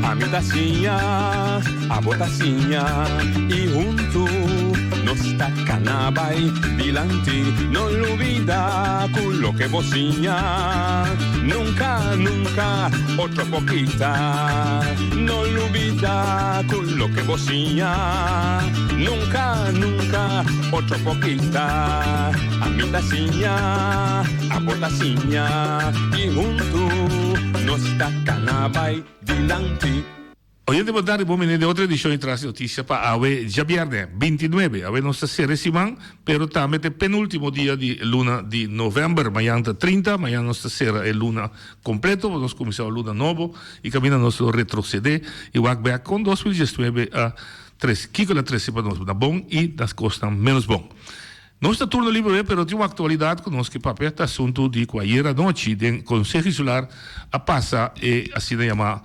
Ami ta siña, abo ta siña y huntu nos ta cana bay dilanti. No lubida cu loke bo siña nunca, nunca otro por kita. No lubida cu loke bo siña nunca, nunca otro por kita. Ami ta siña, abo ta siña y huntu nos ta cana bay dilanti. Oyente bon tardi, bon bini den otro edicion di Tras di Noticia pa awe djabierne 29. Awe nos ta cera e siman, pero tambe ta e penultimo dia di luna di november. Mañan ta 30, mañan nos ta cera e luna completo, pa nos cuminsa un luna nobo y caminda nos lo retrocede y wak bek con 2019 a trece, kico el a trece pa nos na bon y na cosnan menos bon. Nos ta turno libre awe pero tin un actualidad cu nos ke papia ta asunto di cu ayer anochi den Conseho Insular a pasa e asina yama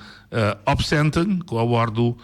opcenten cu a wordo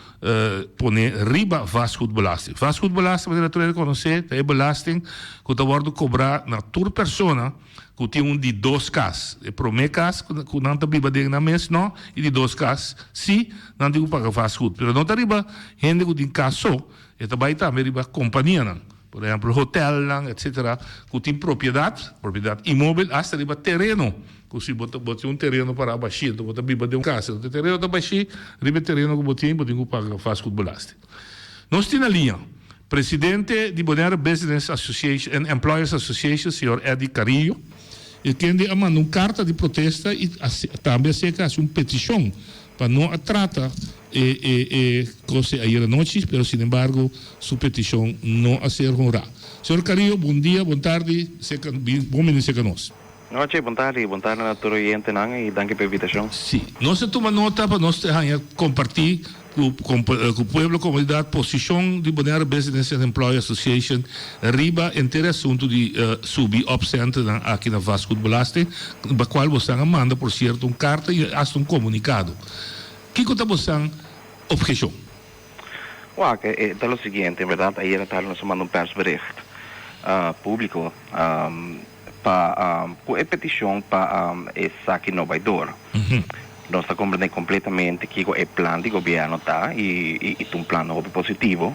pone riba vastgoedbelasting. Vastgoedbelasting manera tur hende conoce ta e belasting cu ta wordo cobra na tur persona cu tin un di dos cas. E prome cas cu nan ta biba den nan mes no y di dos cas si nan tin cu paga vastgoed pero no ta riba hende cu tin cas so e ta bay tambe riba companianan. Por ehempel hotelnan etcetera cu tin propiedad, propiedad inmóbil hasta riba tereno cu si bo ta bo tin un tereno para bashi enton bo ta biba den un casa enton e tereno ta bashi riba e tereno cu bo tin bo tin cu paga vastgoedbelasting. Nos tin na liña presidente di Bonaire Business Association and Employers Association señor Eddy Carillo y kende a manda un carta di protesta y tambe a seca haci un peticion pa no a trata E e e cose ayer anochi, pero sin embargo su peticion no a ser honra. Señor Carrillo, bon dia, bon tardi, seca, bon bini seca nos. Nochi, bon tardi, bon tardi na tur oyentenan y danki pa e invitacion. Si, nos a tuma nota pa nos haña comparti cu cu pueblo, comunidad, posicion di Bonaire Business and Employer Association riba henter e asunto di subi opcentennan aki na vastgoedbelasting, pa cual bosan a manda por cierto un carta y hasta un comunicado. Kiko ta bosan obheshon? Wak, e ta lo siguiente, en berdad ayera tardi nos a manda un persbericht publico pa cu e peticion pa esaki no bay door. Nos ta comprende completamente kico e plan di gobierno ta y ta un plan hopi positivo.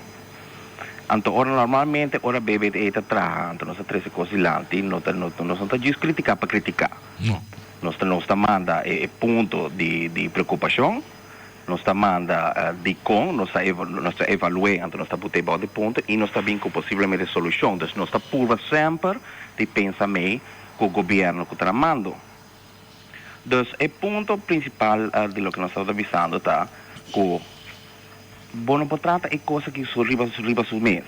Anto ora normalmente ora BBDA ta traha anto nos ta trece cos dilanti, nos no ta djis critica pa critica. No. Nos ta nos ta manda e punto di di preocupacion, nos ta manda dicon nos ta nos ta evalu'e, anto nos ta put'e bao di punto y nos ta bin cu posiblemente solucion. Dus nos ta purba semper di pensa mey cu gobierno cu ta na mando. Dus e punto principal di loke nos tabata bisando ta cu bo no por trata e cos aki su riba riba su mes.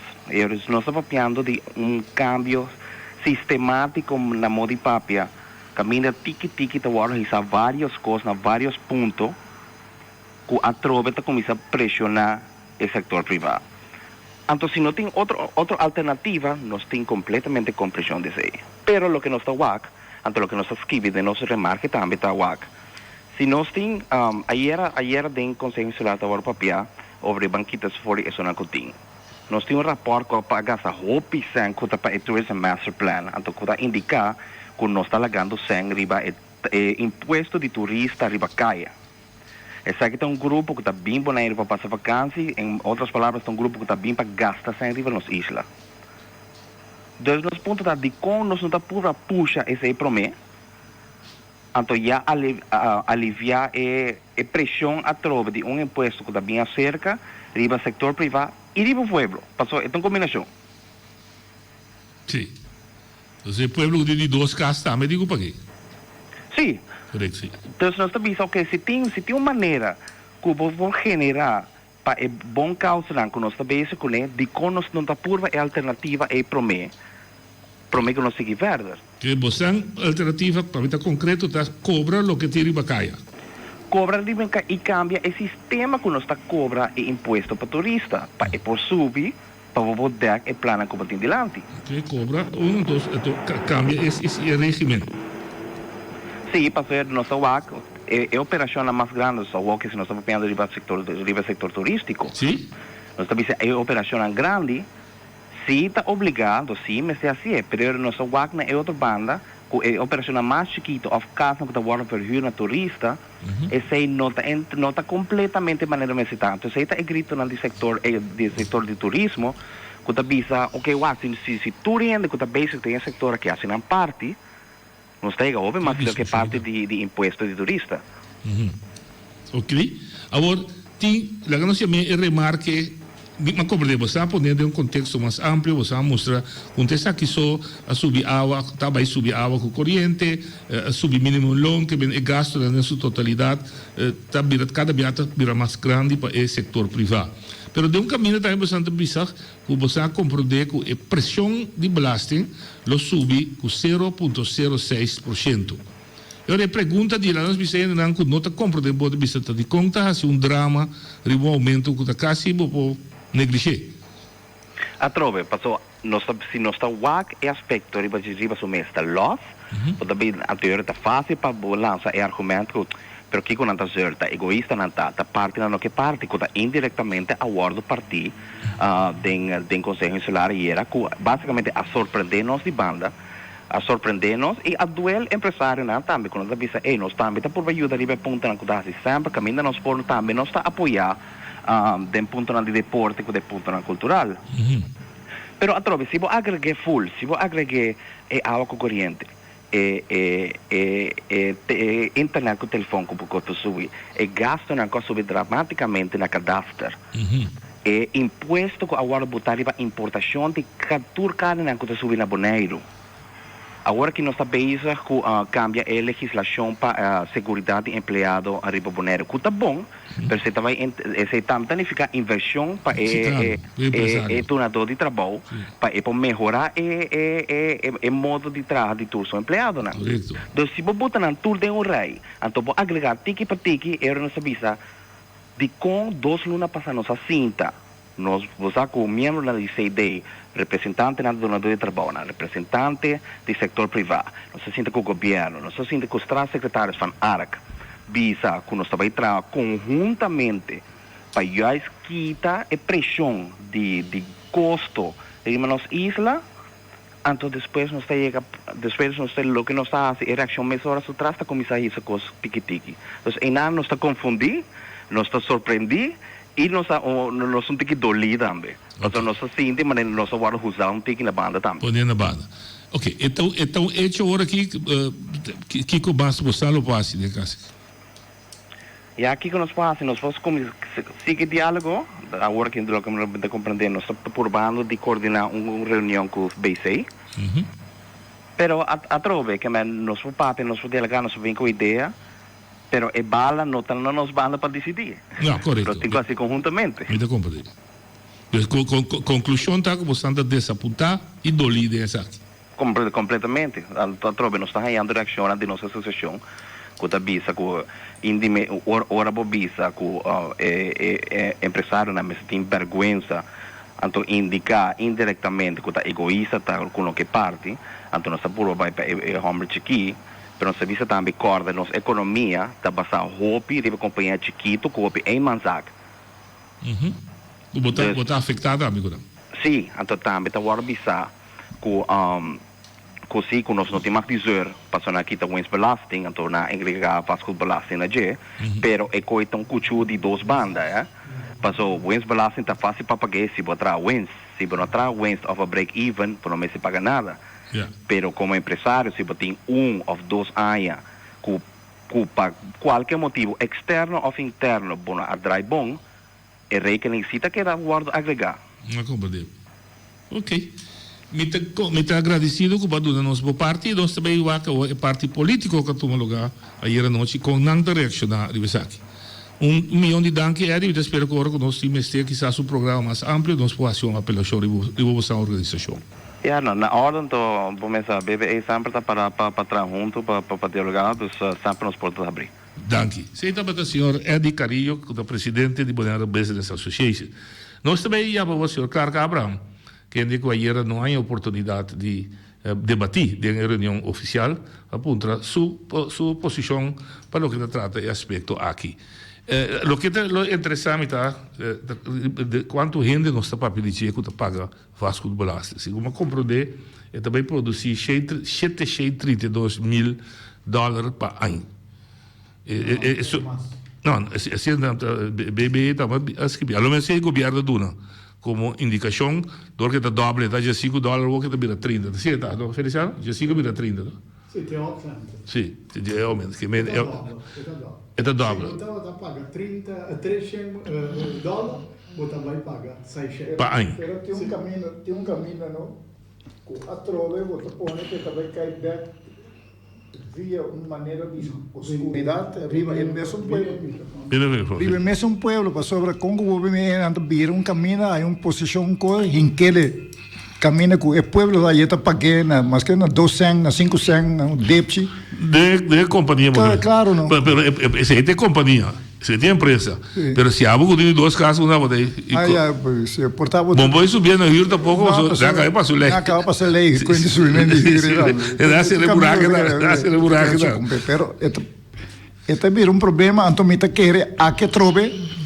Nos ta papiando di un cambio sistematico na modo di papia. Kaminda tiki tiki ta wòrdu hisá vários kos na vários punto ku atrobe ta kuminsá preshoná e sektor privá. Anto si no tin otro otro alternativa nos tin kompletamente komprenshon di esei. Pero loke nos ta wak, anto loke nos ta skibi den nos remarke tambe ta wak, si nos tin ayera ayera den Konseho Insular ta wòrdu papiá over e bankitas for di esunnan ku tin. Nos tin un rapòrt ku a gasta hopi sèn ku ta pa e Tourism Master Plan, anto ku ta indiká ku nos ta lagando sèn riba e e impuesto di turista riba kaya. Esaki ta un grupo ku ta bin Boneiru pa pasa vakansi, en otras palabras ta un grupo ku ta bin pa gasta sèn riba nos isla. Dus nos punto ta dikon nos no ta purba pusha esei promé? Anto ya aliviá e e preshon atrobe di un impuesto ku ta bin aserka riba sektor privá i riba pueblo, pasobra e ta un kombinashon. Sí. Entonces e pueblo ku tin di dos kas tambe tin ku pag'é. Sí. Korek, sí. Entonces nos ta bisa, oke, si tin si tin un manera ku bo por generá pa e bon kausanan ku nos ta bezig kuné, dikon nos no ta purba e alternativa ei promé, promé ku nos sigui verder? E bosan alternativa pa mi ta konkreto ta kobra loke tin riba kaya. Kobra riba kaya i kambia e sistema ku nos ta kobra e impuesto pa turista pa e por subi pa bo por dèk e plannan ku bo tin dilanti. Oke, kobra uno dos eto kambia e regimen. Sí, pasobra nos ta wak e operashonnan mas grandi nos ta wak si nos ta papiando riba sektor riba sektor turístiko. Sí. Nos ta bisa e operashonnan grandi. Sí ta obligado, sí mester hasié, pero nos a wak na e otro banda, ku e operashonnan mas chikitu òf kasnan ku ta wòrdu verhür na turista, esei no ta no ta kompletamente manera mester ta. Anto esei ta e gritonan di sektor di sektor di turismo ku ta bisa, oke wak, si si tur hende ku ta bezig den e sektor aki hasi nan parti, nos ta yega hopi mas leu ku e parti di di impuesto di turista. Ok. Awor, tin, laga nos yam'é e remarke, mi a komprendé, bo sa pone den un konteksto mas amplio, bo sa mustra ku ta esaki so a subi awa, ta bai subi awa ku koriente, a subi minimum loon, ke ben e gastunan den su totalidat ta bira, kada bia ta bira mas grandi pa e sektor privá. Pero den un kaminda tambe bo sa ta bisa ku bo sa komprendé ku e preshon di belasting lo subi ku sero punto sero seis por shento. E ora e pregunta di la nos bisa hendenan ku no ta komprendé bo ta bisa ta dikon ta hasi un drama riba un oumento ku ta kasi bo por neglishé. Atrobe, paso nos ta si nos ta wak e aspekto riba riba su mes ta lòs, bo ta bin anterior ta fásil pa bo lansa e argumento ku pero kiko nan ta zeur ta egoista nan ta ta parti nan no ke parti ku ta indirektamente a wòrdu partí den den Konseho Insular ayera ku básikamente a sorprendé nos di banda. A sorprendé nos i a duel empresarionan tambe ku nos ta bisa, ey, nos tambe ta purba yuda riba e puntonan ku ta hasi semper kaminda nos por tambe nos ta apoyá den puntonan di deporte ku den puntonan kultural. Pero atrobe si bo agreg'é ful, si bo agreg'é e awa ku koriente, e e e e e internet ku telefòn ku bo ta subi, e gastunan ku a subi dramatikamente na kadaster, E impuesto ku a wòrdu botá riba importashon di tur karninan ku ta subi na Boneiru. Awor aki nos ta bezig ku kambia e legislashon pa seguridat di empleado riba Boneiru, ku ta bon, pero esei ta bai esei tambe ta nifiká invershon pa e e dunadó di trabou pa e por mehorá e e modo di traha di tur su empleadonan. Dus si bo bota nan tur den un rei, anto bo agregá tiki pa tiki, e ora nos ta bisa, Dikon dos luna pasá nos a sinta, nos, bo sa ku miembronan di CD, representantenan di donadó di trabounan, representante di sektor privá, nos a sinta ku gobièrnu, nos a sinta ku Staatssecretaris van Ark, bisa ku nos ta bai traha konhuntamente pa juist kita e preshon di di kosto riba nos isla. Anto despues nos ta yega, despues nos ta loke nos ta hasi, e reakshon mesora su tras ta kuminsá hisa kos tiki tiki. Dus einan nos ta konfundí, nos ta sorprendí i nos ta nos un tiki dolí tambe. Pasobra nos ta sinti manera nos a wòrdu huzá un tiki na banda tambe. Poné na banda. Oke, e ta e ta un echo ora aki, kiko mas bo sa lo por hasi den e kas aki? Ya kiko nos por hasi? Nos por sigui diálogo. Awor aki loke mi ta komprendé nos ta purbando di koordiná un reunion ku BC. Pero atrobe ke men nos por papia, nos por dialogá, nos por bin ku idea, pero e bala no ta na nos banda pa disidí. No, korekto. Nos tin ku hasi konhuntamente. Mi ta komprendé. Dus konklushon ta ku boso ta desapuntá i dolí den esaki. Completamente. Atrobe nos ta hañando reaccionnan di nos asociacion cu ta bisa cu indime ora bo bisa cu e e empresarionan mester tin berguensa anto indica indirectamente cu ta egoista ta cu no ke parti anto nos ta purba bay pa e homber chikí pero nos ta bisa tambe corda nos economia ta basa hopi riba compañia chikito cu hopi eenmanszaak. Bo ta bo ta afecta tambe cu nan. Si, anto tambe ta worde bisa ku ku si ku nos no tin mag di zeur pasobra nan a kita winstbelasting anto nan a engregá vastgoedbelasting na dje pero e koi ta un kuchu di dos banda eh paso winstbelasting ta fácil pa pag'é si bo a traha winst si bo no a traha winst òf a break even bo no mester paga nada pero komo empresario si bo tin un òf dos aña ku ku pa kualke motibu eksterno òf interno bo no a drai bon E rekening si ta keda wòrdu agregá. A komprendé. Ok. Mi ta mi ta agradesido ku bo a duna nos bo parti i nos ta bay wak awor e parti polítiko ku a tuma lugá ayera nochi kon nan ta reakshoná riba esaki. Un miyon di danki Eddy, mi ta spera ku ora ku nos tin mester kisas un programa mas amplio nos por hasi un apelashon riba riba boso organisashon. Ya, no, na órden to bo mester a BBE semper ta pará pa pa traha huntu pa pa dialogá, dus semper nos porta ta habrí. Danki. Esei tabata señor Eddy Carillo cu ta presidente di Bonaire Business Association. Nos ta bay yama bo señor Clark Abraham, kende cu ayera no haña oportunidad di debati den e reunion oficial pa puntra su su posicion pa loke ta trata e aspecto aki. Loke ta lo interesa mi ta cuanto hende nos ta papia di dje cu ta paga vastgoedbelasting. Segun mi a comprende. E ta bai produsí 732 mil dòler pa aña. No, asina BBE ta a skirbi. A lo menos e gobièrnu duna komo indikashon dor ke ta dòbel, e ta 15 dòler awor ke ta bira 30. Ta asina ta, no, Feliciano? 15 bira 30, no? Si, te aumento. Si, te aumento. Ke men E ta dòbel, e ta dòbel. E ta dòbel. Si bo tabata paga 30, 300 dòler, bo ta bai paga 600. Pa aña. Pero tin un camino, tin un camino, no? Ku atrobe bo ta pone ku ta bai kai bek via un manera di oscuridat riba e mesun pueblo. Riba e mesun pueblo, pasobra kon ku bo bini nan ta bira un camino, hay un posishon ku hinkele camino ku e pueblo ta ta pag'é na maske na 2 cent, na 5 cent, na un depchi. De kompania. Claro, no. Pero esei ta kompania. Esei ta empresa. Pero si abo ku tin dos kas una bo Ah, ya, pues, por ta bo Bon boy subiendo huur tampoco, so ya kaba pa su lei. Ya kaba pa su lei, ku e subimentu di huur. E da sere burake da, da sere burake da. Pero e ta bira un problema, anto mi ta kere aki atrobe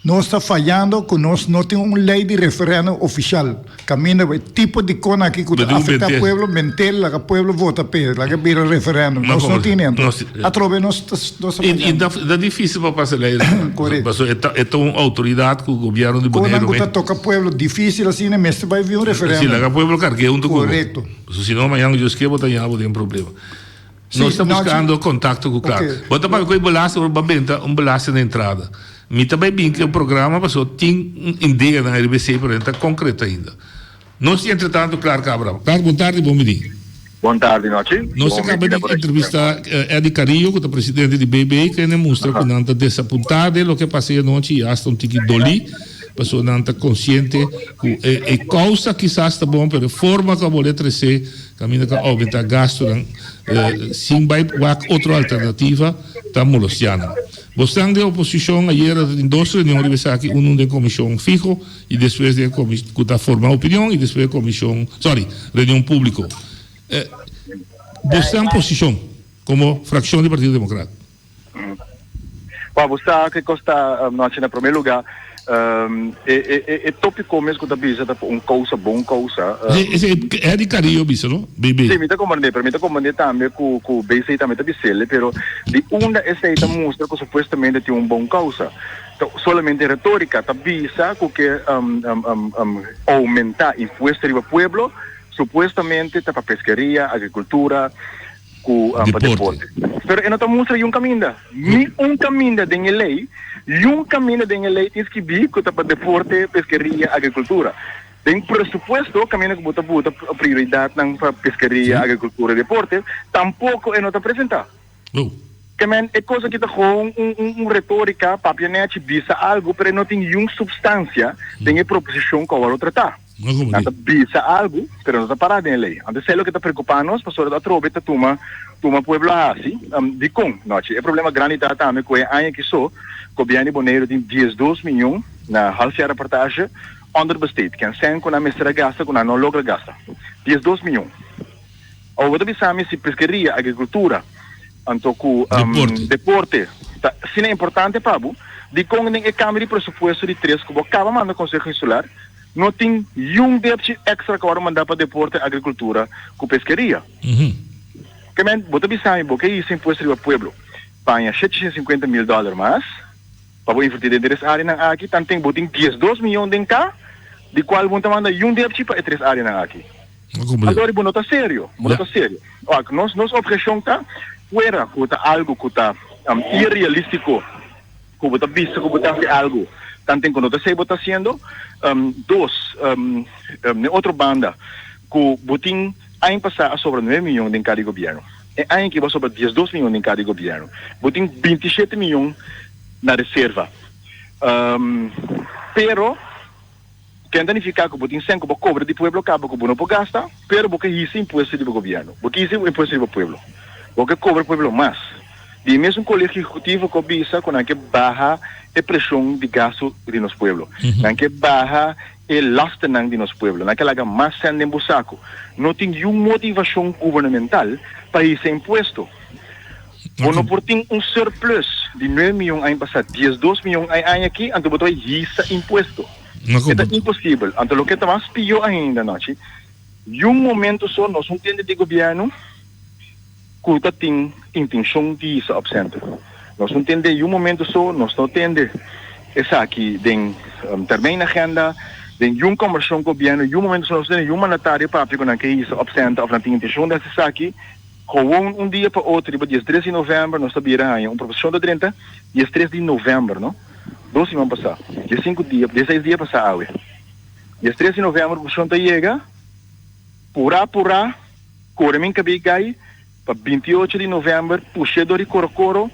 nos ta fayando ku nos no tin un lei di referendum ofishal. Kaminda e tipo di kon aki ku ta afektá pueblo, mentel laga pueblo vota p'e, laga bira referendum. Nos no tin anto. Atrobe nos ta fayando. I ta difísil pa pasa lei. Korekto. Pasobra e ta un outoridat ku gobièrnu di Boneiru. Konan ku ta toka pueblo difísil asina mester bai via un referendum. Si, laga pueblo karg'é huntu ku bo. Korekto. Pasobra si no mañana Dios ke bo ta yaña bo den problema. Nos ta buskando kontakto ku Clark. Bo ta papia ku e belasting ora bo a benta un belasting na entrada. Mi ta bai bin ku e programa pasobra tin un idea na RBC pero no ta konkreto ainda. Nos tin entretanto Clark Abraham. Clark, bon tardi, bon bini. Bon tardi, Nochi. Nos a kaba di entrevista Eddy Carrillo ku ta presidente di BB kende mustra ku nan ta desapuntá den loke a pasa e anochi i asta un tiki dolí pasobra nan ta konsiente ku e kousa kisas ta bon pero e forma ku a bolé tresé Caminda ta aumenta gastonan sin bay wak otro alternativa ta molestia nan. Bosnan den oposicion ayera ta tin dos reunion riba esaki, uno den comision fiho y despues den cu ta forma opinion y despues comision, sorry, reunion publico. Bosnan posicion como fraccion di Partido Democrat. Pa bo sa ke kos ta nochi na prome luga e topiko mes ku ta bisa ta pa un kousa bon kousa. Esei Eddy Carrillo bisa no? BB. Si mi ta komprende pero mi ta komprende tambe ku ku BC tambe ta bisele pero di unda esei ta mustra ku supuestamente tin un bon kousa ta solamente retorika ta bisa ku ke oumenta impuesto riba pueblo supuestamente ta pa peskeria, agrikultura. Ku pa deporte. Pero e no ta mustra yun kaminda. Ni un kaminda den e lei, yun kaminda den e lei tin skibí ku ta pa deporte, peskeria, agrikultura. Den presupuesto, kaminda ku bo ta buta prioridatnan pa peskeria, agrikultura i deporte, tampoko e no ta presentá. Ke men, e kos aki ta gewoon un un retórika, papia nèchi, bisa algu, pero e no tin yun supstansia den e proposishon ku awor lo tratá. Nan ta bisa algu, pero no ta pará den e lei. Anto esei loke ta preokupá nos, pasobra atrobe ta tuma tuma pueblo a hasi. Dikon? Nochi, e problema grandi ta tambe ku e aña aki so, gobièrnu di Boneiru tin 12 mion na halfjaarrapportage onderbesteed. Ken sèn ku nan mester a gasta ku nan no logra gasta. 12 mion. Awor bo ta bisa mi si peskeria, agrikultura, anto ku deporte ta asina importante pa bo, dikon den e kambio di presupuesto di tres ku bo kaba manda Konseho Insular, No tin yun depchi extra ku a wòrdu mandá pa deporte, agrikultura ku peskeria. Ke men, bo ta bisa mi bo ke hisa impuesto riba pueblo paña 750 mil dòler mas pa bo invertí den tres áreanan aki, tanten bo tin 12 miyon den ka, di kual bo no ta manda yun depchi pa e tres áreanan aki. Anto bo no ta serio, bo no ta serio. Wak, nos nos obheshon ta fuera ku ta algu ku ta irrealístiko. Ku bo ta bisa ku bo ta hasi algu, tanten ku no ta esei bo ta hasiendo. Dos, n'e otro banda, ku bo tin aña pasá a sobra 9 miyon den kar di gobièrnu. E aña aki bo a sobra 12 miyon den kar di gobièrnu. Bo tin 27 miyon na reserva. Pero, ken ta nifiká ku bo tin sèn ku bo kobra di pueblo kaba ku bo no por gasta, pero bo ke hisa impuesto riba gobièrnu. Bo ke hisa impuesto riba pueblo. Bo ke kobra pueblo mas. Di e mesun Kolegio Ehekutivo ku a bisa ku nan ke baha e preshon di gastu di nos pueblo. Nan ke baha e lasternan di nos pueblo. Nan ke laga mas sèn den bo saku. No tin niun motivashon gubernamental pa hisa impuesto. Bo no por tin un surplus di 9 mion aña pasá, 12 mion e aña aki, anto bo ta bai hisa impuesto. E ta imposibel. Anto loke ta mas pió ainda, Nochi. Yun momento so nos un tende di gobièrnu ku ta tin intenshon di hisa opcenten. Nos un tende yun momento so nos no tende esaki den termijnagenda, den yun kombersashon ku gobièrnu, yun momento so nos tende yun mandatario papia ku nan ke hisa opcenten òf nan tin intenshon di hasi esaki. Gewoon un dia pa otro riba diestres di novèmber nos ta bira haña un proposishon ta drenta diestres di novèmber no, dos siman pasá, diesinku dia, dieseis dia pasá awe. Diestres di novèmber proposishon ta yega, purá purá kore min kabei gai pa bintiocho di novèmber push'é dor di koro koro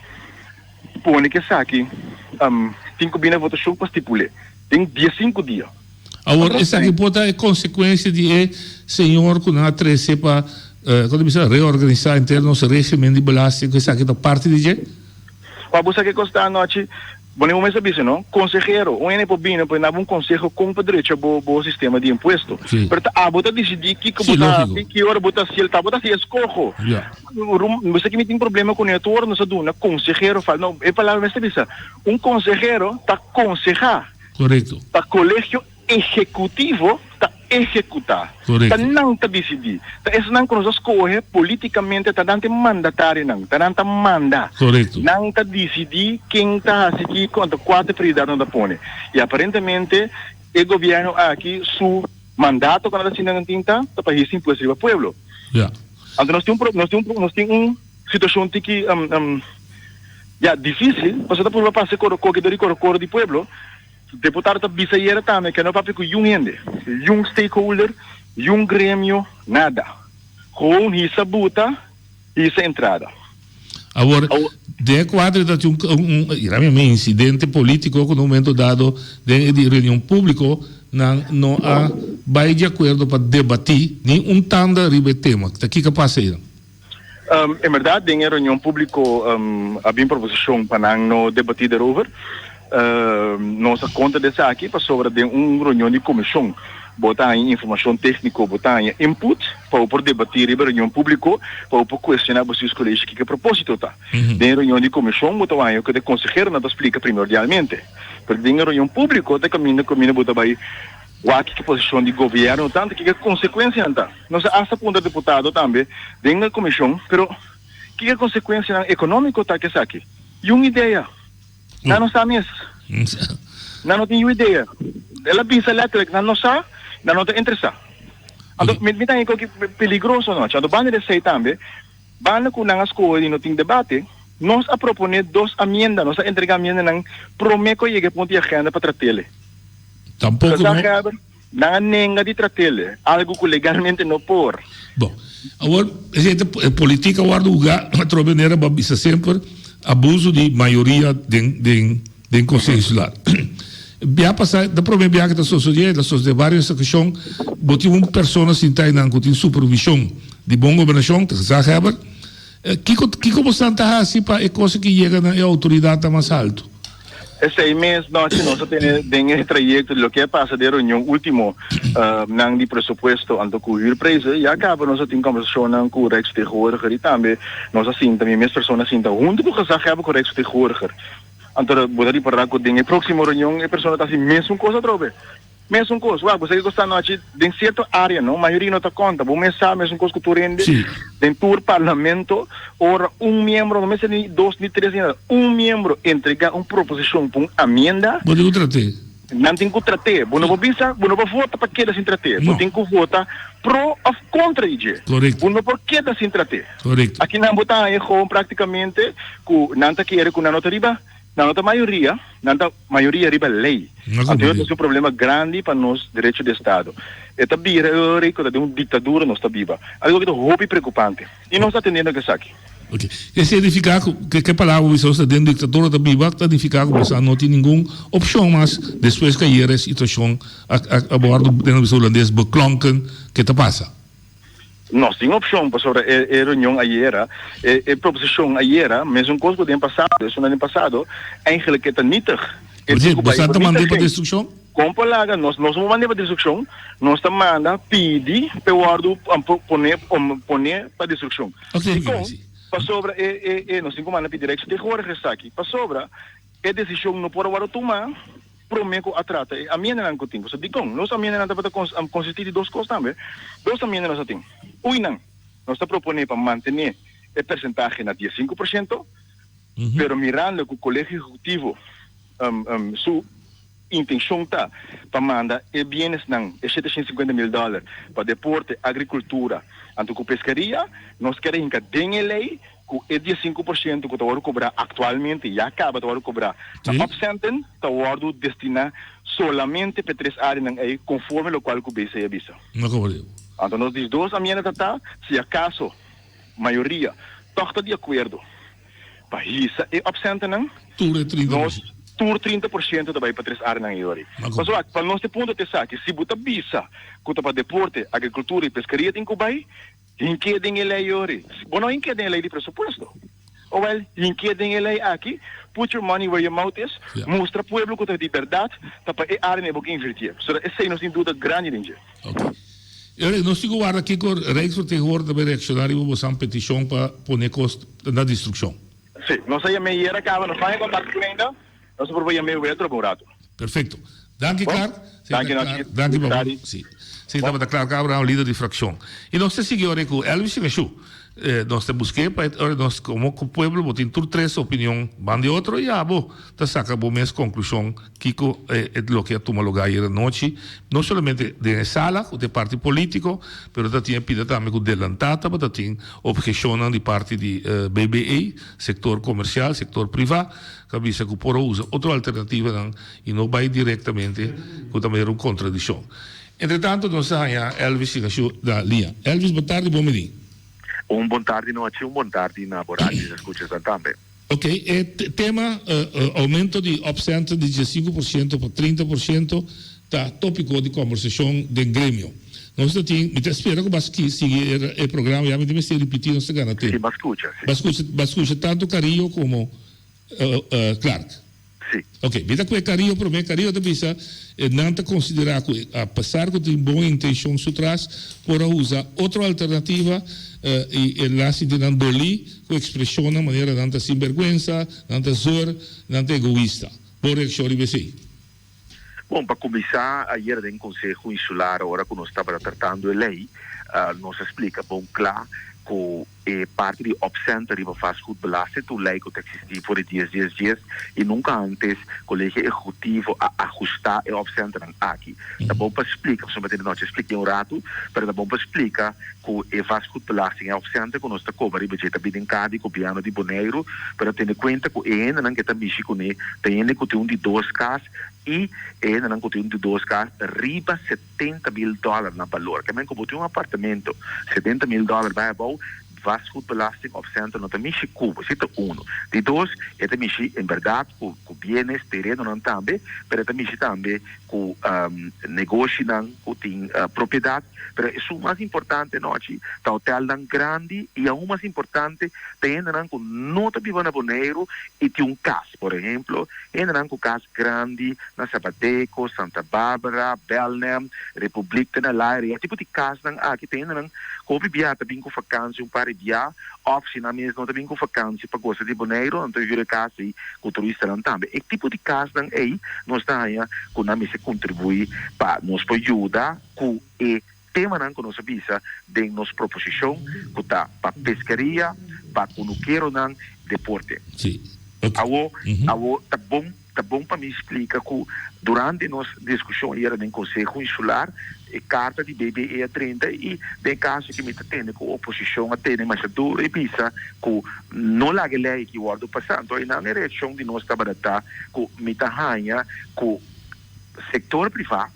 pone ku esaki tin ku bini na votashon pa stipul'é den diesinku dia. Awor esaki por ta e konsekuensia di e señor ku nan a trese pa kon ta bisa reorganisá henter nos régimen di belasting ku esaki ta parti di dje? Wak bo sa ke kos ta anochi? Bo ne bo mes a bisa no, konsehero, un hende por bini por duna bo un konseho kon pa drecha bo bo sistema di impuesto. Sí. Pero ta abo ta disidí kiko Sí, bo ta lógiko. hasi, ki ora bo ta hasiel, ta abo ta hasi eskoho. Ja. Rum, bo sa ki mi tin problema kuné tur ora nos a duna konsehero fal, no, e palabra mes ta bisa, un konsehero ta konsehá. Korekto. Ta kolegio Ehekutivo ta ehekutá. Korekto. Ta nan ta disidí. Ta esnan ku nos a skohe polítikamente, ta nan ta e mandatarionan, ta nan ta manda. Korekto. Nan ta disidí ken ta hasi kiko, anto kua ta e prioridatnan ta pone. I aparentemente e gobièrnu aki su mandato ku nan ta sinta nan tin ta, ta pa hisa impuesto riba pueblo. Ya. Anto nos tin un pro, nos tin un, nos tin un situashon tiki ya difísil, pasobra ta purba pasa e koro koke dor di koro koro di pueblo. Deputado ta bisa ayera tambe ke no papia ku yun hende, yun stakeholder, yun gremio, nada. Gewoon hisa buta, hisa entrada. Awor, den e kuadro ta tin un, un, yera mi mi insidente politico ku na un momento dado den e di reunion publico nan no a bai di akuerdo pa debati ni un tanda riba e tema. Ta kiko a pasa einan? En berdad den e reunion publico a bin proposicion pa nan no debati derover. Nos a contra di esaki pasobra den un reunion di comision bo ta haña informacion tecnico, bo ta haña input pa bo por debati riba e reunion publico, pa bo por cuestiona Bestuurscollege kiko e proposito ta. Den e reunion di comision bo ta haña loke e conseheronan ta splica primordialmente, pero den e reunion publico ta caminda caminda bo ta bay wak kiko e posicion di gobierno ta, kiko e consecuencianan ta. Nos a hasta puntra diputado tambe den e komishon, pero kiko e konsekuensianan ekonómiko ta ku esaki? Yun idea. Nan no sa mes. Nan no tin yu idea. El a bisa letterlijk, nan no sa, nan no ta interesá. Anto mi mi ta haña koki peligroso anochi. Anto banda di esei tambe, banda ku nan a skohe di no tin debate, nos a proponé dos amienda, nos a entregá amiendanan promé ku a yega e punto di agenda pa trat'ele. Tampoko no. Nan a nenga di trat'el, algu ku legalmente no por. Bon, awor esei ta e politica a wordo huga atrobe manera bo a bisa semper abuso di mayoria den den den Conseho Insular. Bia pasa ta prome bia ke ta sosode, ta sosode varios ocasion bo tin un persona sinta einan ku tin supervision di bon gobernacion, ta gezaghebber. Kiko kiko bosan ta hasi pa e cosa ki yega na e autoridadnan mas haltu? Esei mes nochi nos a tene den e trayecto di loke a pasa den reunion ultimo nan di presupuesto anto cu huurprijzen. Ya caba nos a tin conversacionnan cu Rijksvertegenwoordiger y tambe nos a sinta, mi mes persona a sinta hunto cu gezaghebber cu Rijksvertegenwoordiger. Anto bo ta ripara cu den e proximo reunion e persona ta haci mesun cos atrobe. Mesun kos, wak, bo sa kiko sta anochi den sierto área, no? Mayoria no ta konta. Bo mes sa mesun kos ku tur hende. Sí. Den tur parlamento, ora un miembro, no mester ni dos ni tres ni nada, un miembro entregá un proposishon pa un amienda. Bo tin ku trat'é. Nan tin ku trat'é. Bo no por bisa, bo no por vota pa keda sin trat'é. No. Bo tin ku vota pro òf kontra di dje. Korekto. Bo no por keda sin trat'é. Korekto. Aki nan bo ta haña gewoon praktikamente ku nan ta kere ku nan no ta riba. Nan no ta mayoria, nan ta mayoria riba ley. Anto yo ta un problema grandi pa nos derecho di estado. E ta bira e ora cu ta den un dictadura nos ta biba. Algo cu ta hopi preocupante. Y nos ta atendiendo cu esaki. Ok. E significa cu, ke palabra bo bisa nos ta den dictadura ta biba, ta nifica cu boso no tin ningun opcion mas despues cu ayer e situacion a a wordo den nos bisa Hulandes beklonken ke ta pasa. Nos tin opshon pasobra e e reunion ayera, e e proposishon ayera, mesun kos ku den pasado, esunnan den pasado, eigenlijk e ta nietig. E Oye, tin ku bai boso ta mand'é pa vernietiging. destrukshon? Kon por laga nos, nos no mand'é pa destrukshon, nos ta manda pidi p'e wòrdu pone pone pa destrukshon. Ok, Dikon? si. Pasobra e e e nos tin ku manda pidi Rijksvertegenwoordiger esaki, pasobra e desishon no por a wòrdu tuma. promé ku a trata e amiendanan ku tin. Pasobra dikon? Nos amiendanan tabata konsistí di dos kos tambe. Dos amienda nos a tin. Uinan, nos ta proponé pa mantené e persentahe na 15%, pero mirando ku Kolegio Ehekutivo su Intenshon ta pa manda e bienesnan, e 750 mil dòler, pa deporte, agrikultura, anto ku peskeria. Nos kier a hinka den e lei ku e 15% ku ta wòrdu kobrá aktualmente, ya kaba ta wòrdu kobrá na opcenten, ta wòrdu destiná solamente pa e tres áreanan ei konforme lokual ku BC a bisa. Anto nos 12 amienda ta ta, si akaso mayoria tòg ta di akuerdo Pa hisa e opcentennan, Tur e 30 nos tur 30% ta bai pa tres areanan ei ori. Pasobra pa nos te punto ta esaki, si bo ta bisa ku ta pa deporte, agrikultura i peskeria tin ku bai, hink'é den e lei ori. Bo no hink'é den e lei di presupuesto. Owel, hink'é den e lei aki, put your money where your mouth is, mustra pueblo ku ta di bèrdat ta pa e areanan ei bo ke invirtié. Pasobra esei nos tin duda grandi den dje. Ok. Eric, nos tin ku warda kiko Rijksvertegenwoordiger ta bai reakshoná riba bosan petishon pa pone kos na destrukshon. Sí, nos a yam'é yera kaba, nos no a kontakto kuné ainda, nos a proba yam'é wetro pa un ratu. Perfekto. Danki Clark. Danki Nochi. Danki pa bo. Sí. Sí, tabata Clark Abraham, lider di frakshon. I nos ta sigui ora ku Elvis Shingashu. Nos ta busk'é pa e ora nos komo ku pueblo bo tin tur tres opinion ban di otro i abo ta saka bo mes konklushon kiko e loke a tuma lugá ayer anochi, no solamente den e sala ku ta e parti polítiko, pero ta tin e pida tambe ku delantá tabata tin obheshonnan di parti di BBE, sektor komersial, sektor privá, ku a bisa ku por a usa otro alternativanan i no bai direktamente ku ta mira un kontradikshon. Entretanto nos a haña Elvis Ignacio na liña. Elvis, bon tardi, bon bini. Un bon tardi nochi, un bon tardi na bo radio escuchasnan tambe. Ok, e tema aumento di opcenten di 15% pa 30% ta topico di combersacion den gremio. Nos ta tin, mi ta spera cu bo a sigui e programa, ya mi tin mester ripiti, nos ta gana tempo. Si, bo a scucha, si. Bo a scucha, bo a scucha tanto Carrillo como Clark. Si. Ok, mi ta cu e Carrillo prome. Carrillo ta bisa nan ta considera cu a pesar cu tin bon intencion su tras, por a usa otro alternativa y e la sinti nan doli cu expresionnan manera nan ta sinberguensa, nan ta zeur, nan ta egoista. Bo reaccion riba esey? Bon, pa kuminsá, ayera den Konseho Insular ora ku nos tabata tratando e lei, nos a splika bon kla ku e parti di opcenten riba vastgoedbelasting ta un lei ku ta eksistí for di dies dies dies i nunka antes Kolegio Ehekutivo a ahustá e opcentennan aki. Ta bon pa splika, pasobra mi a tende nochi a splika un ratu, pero ta bon pa splika ku e vastgoedbelasting, e opcenten ku nos ta kobra riba dje ta bini den kar di gobièrnu di Boneiru, pero tene kuenta ku e hendenan ke ta mishi kuné ta hende ku tin un di dos kas i e hendenan ku tin un di dos kas riba 70.000 dòler na balor. Ke men ku bo tin un apartamento 70.000 dòler bai abou, vastgoedbelasting opcenten no ta mishi ku bo. Esei ta unu. Di dos, e ta mishi en bèrdat ku ku bienes, terenonan tambe, pero e ta mishi tambe ku negoshinan ku tin propiedat. Pero esun mas importante nochi ta hotelnan grandi i aun mas importante ta hendenan ku no ta biba na Boneiru i tin un kas. Por ehemplo, hendenan ku kas grandi na Sabadeco, Santa Barbara, Belnem, Republiek te na Laire. E tipo di kasnan aki ta hendenan ku hopi bia ta bin ku fakansi un par di bia òf si nan mes no ta bin ku fakansi pa gosa di Boneiru nan ta hür e kas ei ku turistanan tambe. E tipo di kasnan ei nos ta haña ku nan mester kontribuí pa nos por yuda ku e temanan ku nos a bisa den nos proposishon ku ta pa peskeria, pa kunukeronan, deporte. Sí. Awo, awo ta bon, ta bon pa mi splika ku durante nos diskushon ayera den Konseho Insular, e karta di BBE a drenta i den e kaso ki mi ta tende ku oposishon a tene masha duro i bisa ku no laga e lei aki wòrdu pasá. Anto einan e reakshon di nos tabata ta ku mi ta haña ku sektor privá,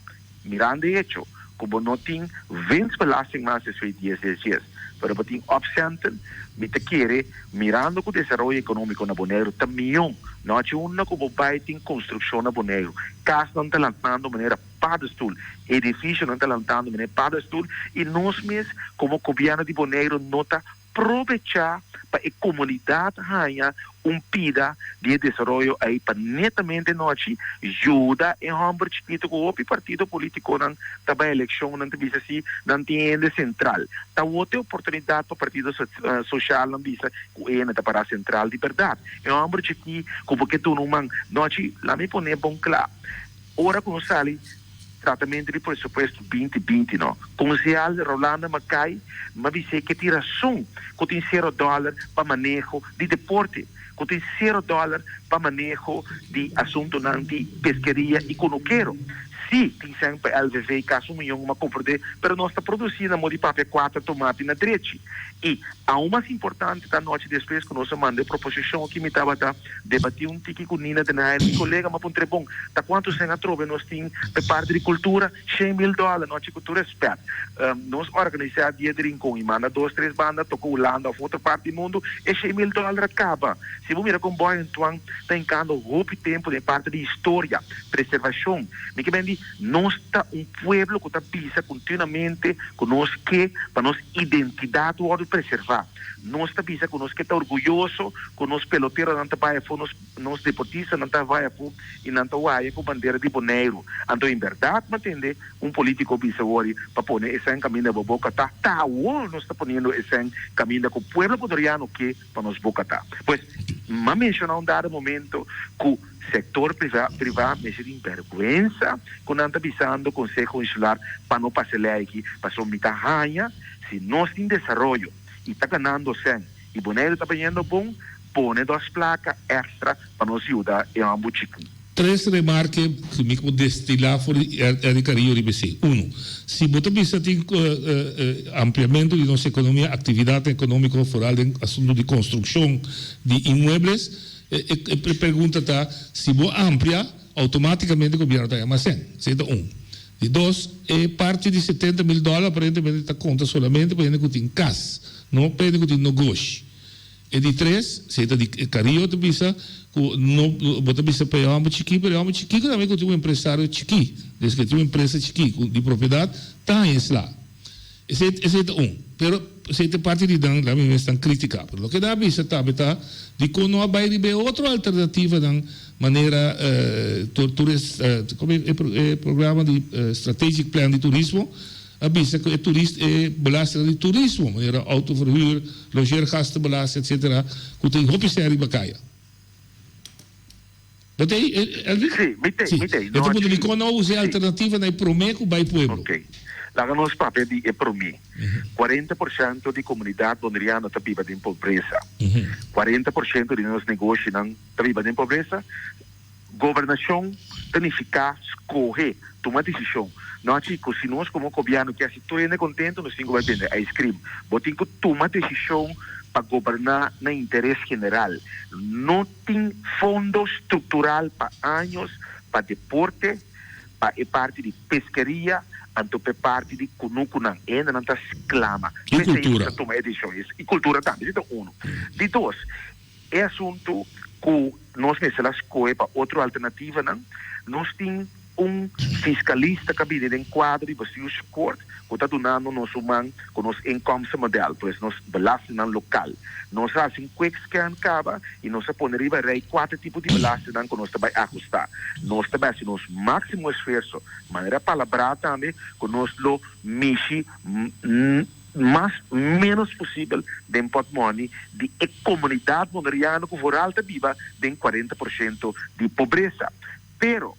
Mirando e hecho cu bo no tin winstbelasting mas despues di dies dies dies, pero bo tin opcenten, mi ta kere, mirando cu desaroyo economico na Boneiru ta mion, no haci unda cu bo bay tin construccion na Boneiru, casnan ta lantando manera paddestoel, edificionan ta lantando manera paddestoel y nos mes como gobierno di Boneiru no ta Probechá pa e komunidat haña un pida di e desaroyo ei pa netamente nochi yuda e hòmber chikitu ku hopi partido polítikonan ta bai elekshon nan ta bisa si nan tin hende sentral. Ta wot e oportunidat pa partido soshalnan bisa ku e hende ta pará sentral di bèrdat. E hòmber chikí ku bo ke duna un man nochi, laat mi pone bon kla. Ora ku nos sali tratamentu di presupuesto 2020 no, konsehal Rolanda Mackay m'a bis'é ke tin rason ku tin sero dòler pa maneho di deporte, ku tin sero dòler pa maneho di asuntunan di peskeria i kunukero. Sí, tin sèn pa LVV kasi un miyon, m'a komprondé, pero nos ta produsí na modi papia kuater tomati na drechi. I aun mas importante ta anochi despues ku nos a manda e proposishon aki mi tabata debatí un tiki ku Nina Den Heyer, mi kolega, m'a puntr'é, Bon, ta kuantu sèn atrobe nos tin p'e parti di kultura? Shen mil dòler, nochi ku tur rèspèt. Nos organisá Dia di Rincon i manda dos tres banda toka Hulanda òf otro parti di mundu, e 100.000 dòler a kaba. Si bo mira kon Boy Antoine ta hinkando hopi tempu den e parti di historia, preservashon, mi ke bende nos ta un pueblo ku ta bisa kontinuamente ku nos ke pa nos identidat wòrdu preservá. Nos ta bisa ku nos ke ta orguyoso ku nos peloteronan ta bai afó, nos nos deportistanan ta bai afó i nan ta waya ku bandera di Boneiru. Anto en bèrdat mi a tende un polítiko bisa wòri pa pone esèn kaminda bo boka ta. Ta awor nos ta poniendo esèn kaminda ku pueblo boneriano ke pa nos boka ta. Pues, mi a menshoná un dado momento ku sektor priva privá mester tin bèrgwensa ku nan ta bisando Konseho Insular pa no pasa e lei aki, pasobra mi ta haña si nos tin desaroyo i ta ganando sèn i Boneiru ta bayendo bon, pone dos plaka èkstra pa nos yuda e hòmber chikí. Tres remarke ku mi por destilá for di Eric Carrillo riba esei. Uno, si bo ta bisa tin ampliamentu di nos ekonomia, aktividatnan ekonómiko foral den asuntu di konstrukshon di inmuebles, e pregunta ta si bo amplia, outomátikamente gobièrnu ta haña mas sèn. Esei ta un. Di dos, e parti di 70.000 dòler aparentemente ta konta solamente pa hende ku tin kas, no pa hende ku tin nogoshi. E di tres, si e ta di Carrillo ta bisa ku no bo ta bisa pa e hòmber chikí, pero e hòmber chikí ku tambe ku tin un empresario chikí, des ku e tin un empresa chikí ku di propiedat ta haña e sla. Esei esei ta un. Pero esei ta e parti di nan laga mi mes tan kritiká. Pero loke nan a bisa tambe ta dikon no a bai riba e otro alternativanan manera tur tur e komo e programa di strategic plan di turismo a bisa ku e turist e belastingnan di turismo manera autoverhuur, logeergastenbelasting etcetera ku tin hopi sèn riba kaya. Bo ta ei Elvis? Sí, mi t'ei, mi t'ei. E ta puntra dikon no a usa e alternativa na e promé ku bai pueblo. Ok. Laga nos papia di e promé. 40% di komunidat boneriano ta biba den pobresa. 40% di nos negoshinan ta biba den pobresa. Gobernashon ta nifiká skohe, tuma desishon. No chiko, si nos komo gobièrnu ke hasi tur hende kontentu, nos tin ku bai bende ice cream. Bo tin ku tuma desishon pa goberná na interes general. No tin fondo struktural pa años pa deporte, pa e parti di peskeria, anto pa e parti di kunukunan. E hendenan ta sklama. I kultura. P'esei nos ta tuma e desishon. I kultura tambe, esei ta unu. Di dos. E asuntu ku nos mester a skohe pa otro alternativanan, nos tin un fiskalista ku a bini den kuadro di Bestuurscourt ku ta dunando nos un man ku nos inkomstenmodel, pues nos belastingnan lokal. Nos a hasi un quick scan kaba i nos a pone riba rei kuater tipo di belastingnan ku nos ta bai ahustá. Nos ta bai hasi nos máksimo esfuerso, manera palabrá tambe, ku nos lo mishi mas ménos posibel den pòtmòni di e komunidat boneriano ku vooral ta biba den 40% di pobresa. Pero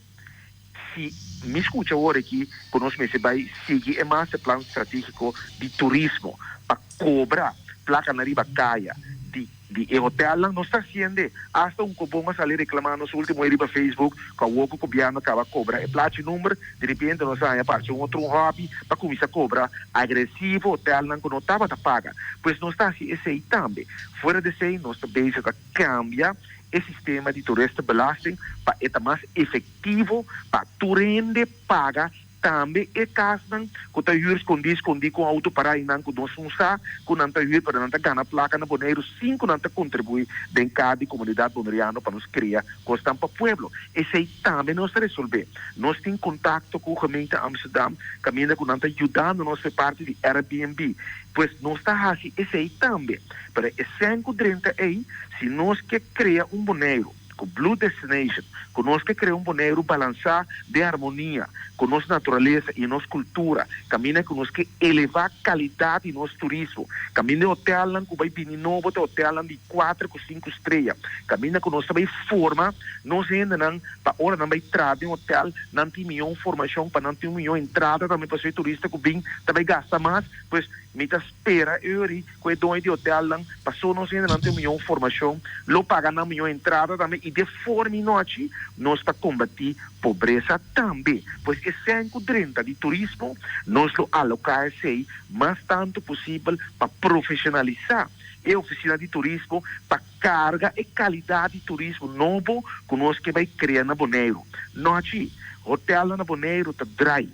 si mi skucha awor aki ku nos mester bai sigui e masterplan stratégiko di turismo pa kobra plakanan riba kaya di Di e hotelnan nos ta haciende. Hasta un cobon a sali reclama nos ultimo e riba Facebook cu awor cu gobierno caba cobra e plachi number, di repente nos a haña parce un otro un hobby pa cuminsa cobra agresivo hotelnan cu no tabata paga. Pues nos ta haci esey tambe. Fuera di esey nos ta bezig ta cambia e sistema di toeristenbelasting pa e ta mas efectivo pa tur hende paga. Tambe e kasnan ku ta hür skondí skondí ku outo pará einan ku nos un sa ku nan ta hür pero nan ta gana plaka na Boneiru sin ku nan ta kontribuí den ka di komunidat boneriano pa nos krea kosnan pa pueblo. Esei tambe nos ta resolvé. Nos tin kontakto ku gemeente Amsterdam kaminda ku nan ta yudando nos pa e parti di Airbnb. Pues nos ta hasi esei tambe. Pero e sèn ku drenta ei si nos ke krea un Boneiru. Ku Blue Destination, ku nos ke krea un Boneiru balansá den harmonia ku nos naturalesa i nos kultura, kaminda ku nos ke elevá kalidat di nos turismo, kaminda e hotelnan ku bai bini nobo ta hotelnan di kuater ku sinku strea, kaminda ku nos ta bai forma nos hendenan pa ora nan bai traha den hotel nan tin mihó formashon pa nan tin un mihó entrada tambe pasobra e turista ku bin ta bai gasta mas. Pues mi ta spera Eury ku e doño di hotelnan, pasó nos hendenan tin un mihó formashon, lo paga nan mihó entrada tambe i de forma i nochi nos ta kombatí pobresa tambe. Pues e sèn ku drenta di turismo nos lo aloká esei mas tantu posibel pa profeshonalisá e ofisina di turismo pa karga e kalidat di turismo nobo ku nos ke bai krea na Boneiru. Nochi, hotelnan na Boneiru ta drai.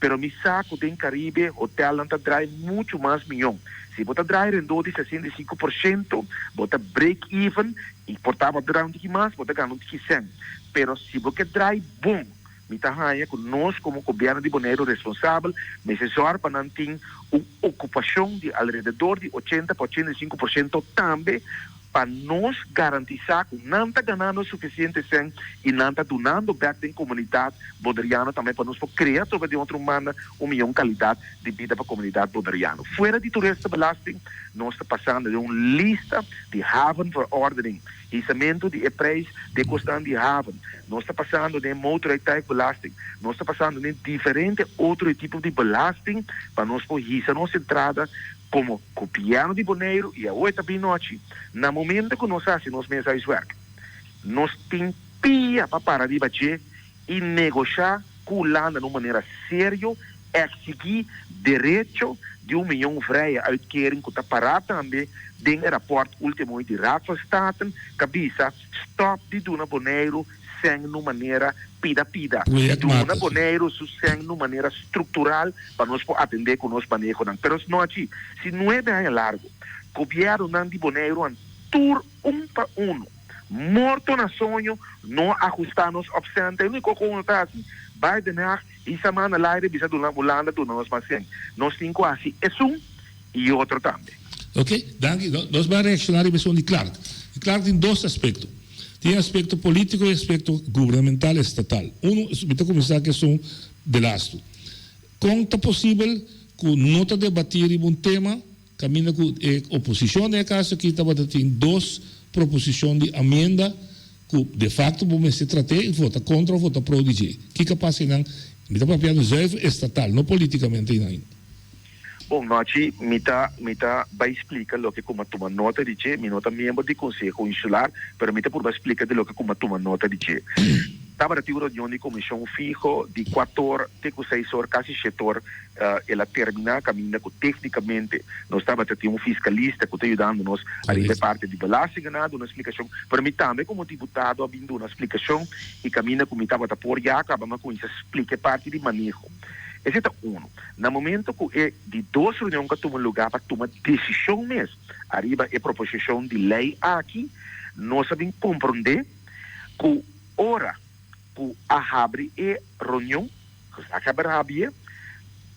Pero mi sa ku den Karibe hotelnan ta draai muchu mas miyon. Si bo ta draai rondó di 65%, bo ta break even i por ta bo ta draai un tiki mas, bo ta gana un tiki sèn. Pero si bo ke draai bon, mi ta haña ku nos komo gobièrnu di Boneiru responsabel mester zòrg pa nan tin un okupashon di alrededor di 80 pa 85% tambe pa nos garantisá ku nan ta ganando sufisiente sèn i nan ta dunando bèk den komunidat boneriano tambe pa nos por krea atrobe di otro manda un miyon kalidat di bida pa komunidat boneriano. Fuera di toeristenbelasting nos ta pasando den un lista di havenverordening, hisamentu di e preis di e kosnan di haven, nos ta pasando den motorrijtuigbelasting, nos ta pasando den diferente otro tipo di belasting pa nos por hisa nos entrada Komo gobièrnu di Boneiru i awe ta bin nochi, na momento ku nos hasi nos mes huiswerk, nos tin pia pa para riba dje i negoshá ku Hulanda na un manera serio, eksigí derecho di un miyon vrije uitkering ku ta pará tambe den e rapòrt último di Raad van Staten ka bisa stòp di duna Boneiru sèn na un manera pida pida. Duna Boneiru su sèn na un manera struktural pa nos por atendé ku nos manehonan. Pero no achi. Si nuebe aña largu gobièrnunan di Boneiru an tur un pa unu morto na soño no a ahustá nos opsènte, e úniko ku unu ta hasi bai Den Haag hisa man na laire bisa duna Hulanda duna nos mas sèn. Nos tin ku hasi esun i otro tambe. Ok, danki. Nos bai reakshoná riba esun di Clark. Clark tin dos aspekto. Tin aspekto polítiko i aspekto gubernamental estatal. Unu, mi ta kuminsá ku esun belastu. Kon ta posibel ku no ta debatí riba un tema kaminda ku e oposishon den e kaso aki tabata tin dos proposishon di amienda ku de fakto bo mester trat'é i vota kontra òf vota pro di dje? Kiko a pasa einan? Mi ta papiando zuiver estatal, no polítikamente einan ainda. Bon nochi, mi ta mi ta bai splika loke ku m'a tuma nota di dje. Mi no ta miembro di Konseho Insular, pero mi ta purba splika di loke ku m'a tuma nota di dje. Tabata tin un reunion di komishon fiho di kuator te ku seis or, kasi shetor, el a terminá kaminda ku téknikamente nos tabata tin un fiskalista ku ta yudando nos ariba e parti di belastingennan a duna splikashon, pero mi tambe komo diputado a bin duna splikashon i kaminda ku mi tabata por ya kaba mi a kuminsá splika e parti di maneho. Esei ta unu. Na momento ku e di dos reunion ka tuma lugá pa tuma desishon mes ariba e proposishon di lei aki, nos a bin komprondé ku ora ku a habri e reunion, gezaghebber a habié,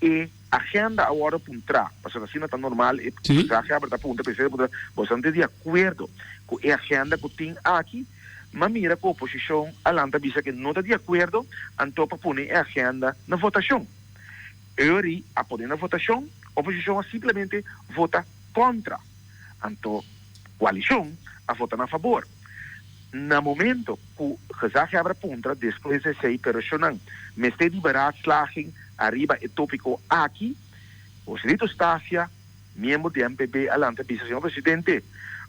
e agenda a wòrdu puntrá, pasobra asina ta normal, e gezaghebber ta puntra, presidente ta puntra, boso ta di akuerdo ku e agenda ku tin aki? M'a mira ku oposishon a lanta bisa ku no ta di akuerdo, anto pa pone e agenda na votashon. Eury a pone na votashon, oposishon a simplemente vota kontra, anto koalishon a vota na fabor. Na momento ku gezaghebber a puntra despues di esei pero shonnan mester di beraadslaging ariba e topiko aki, Joselito Stasia, Miembro di MPB a lanta bisa, Señor Presidente,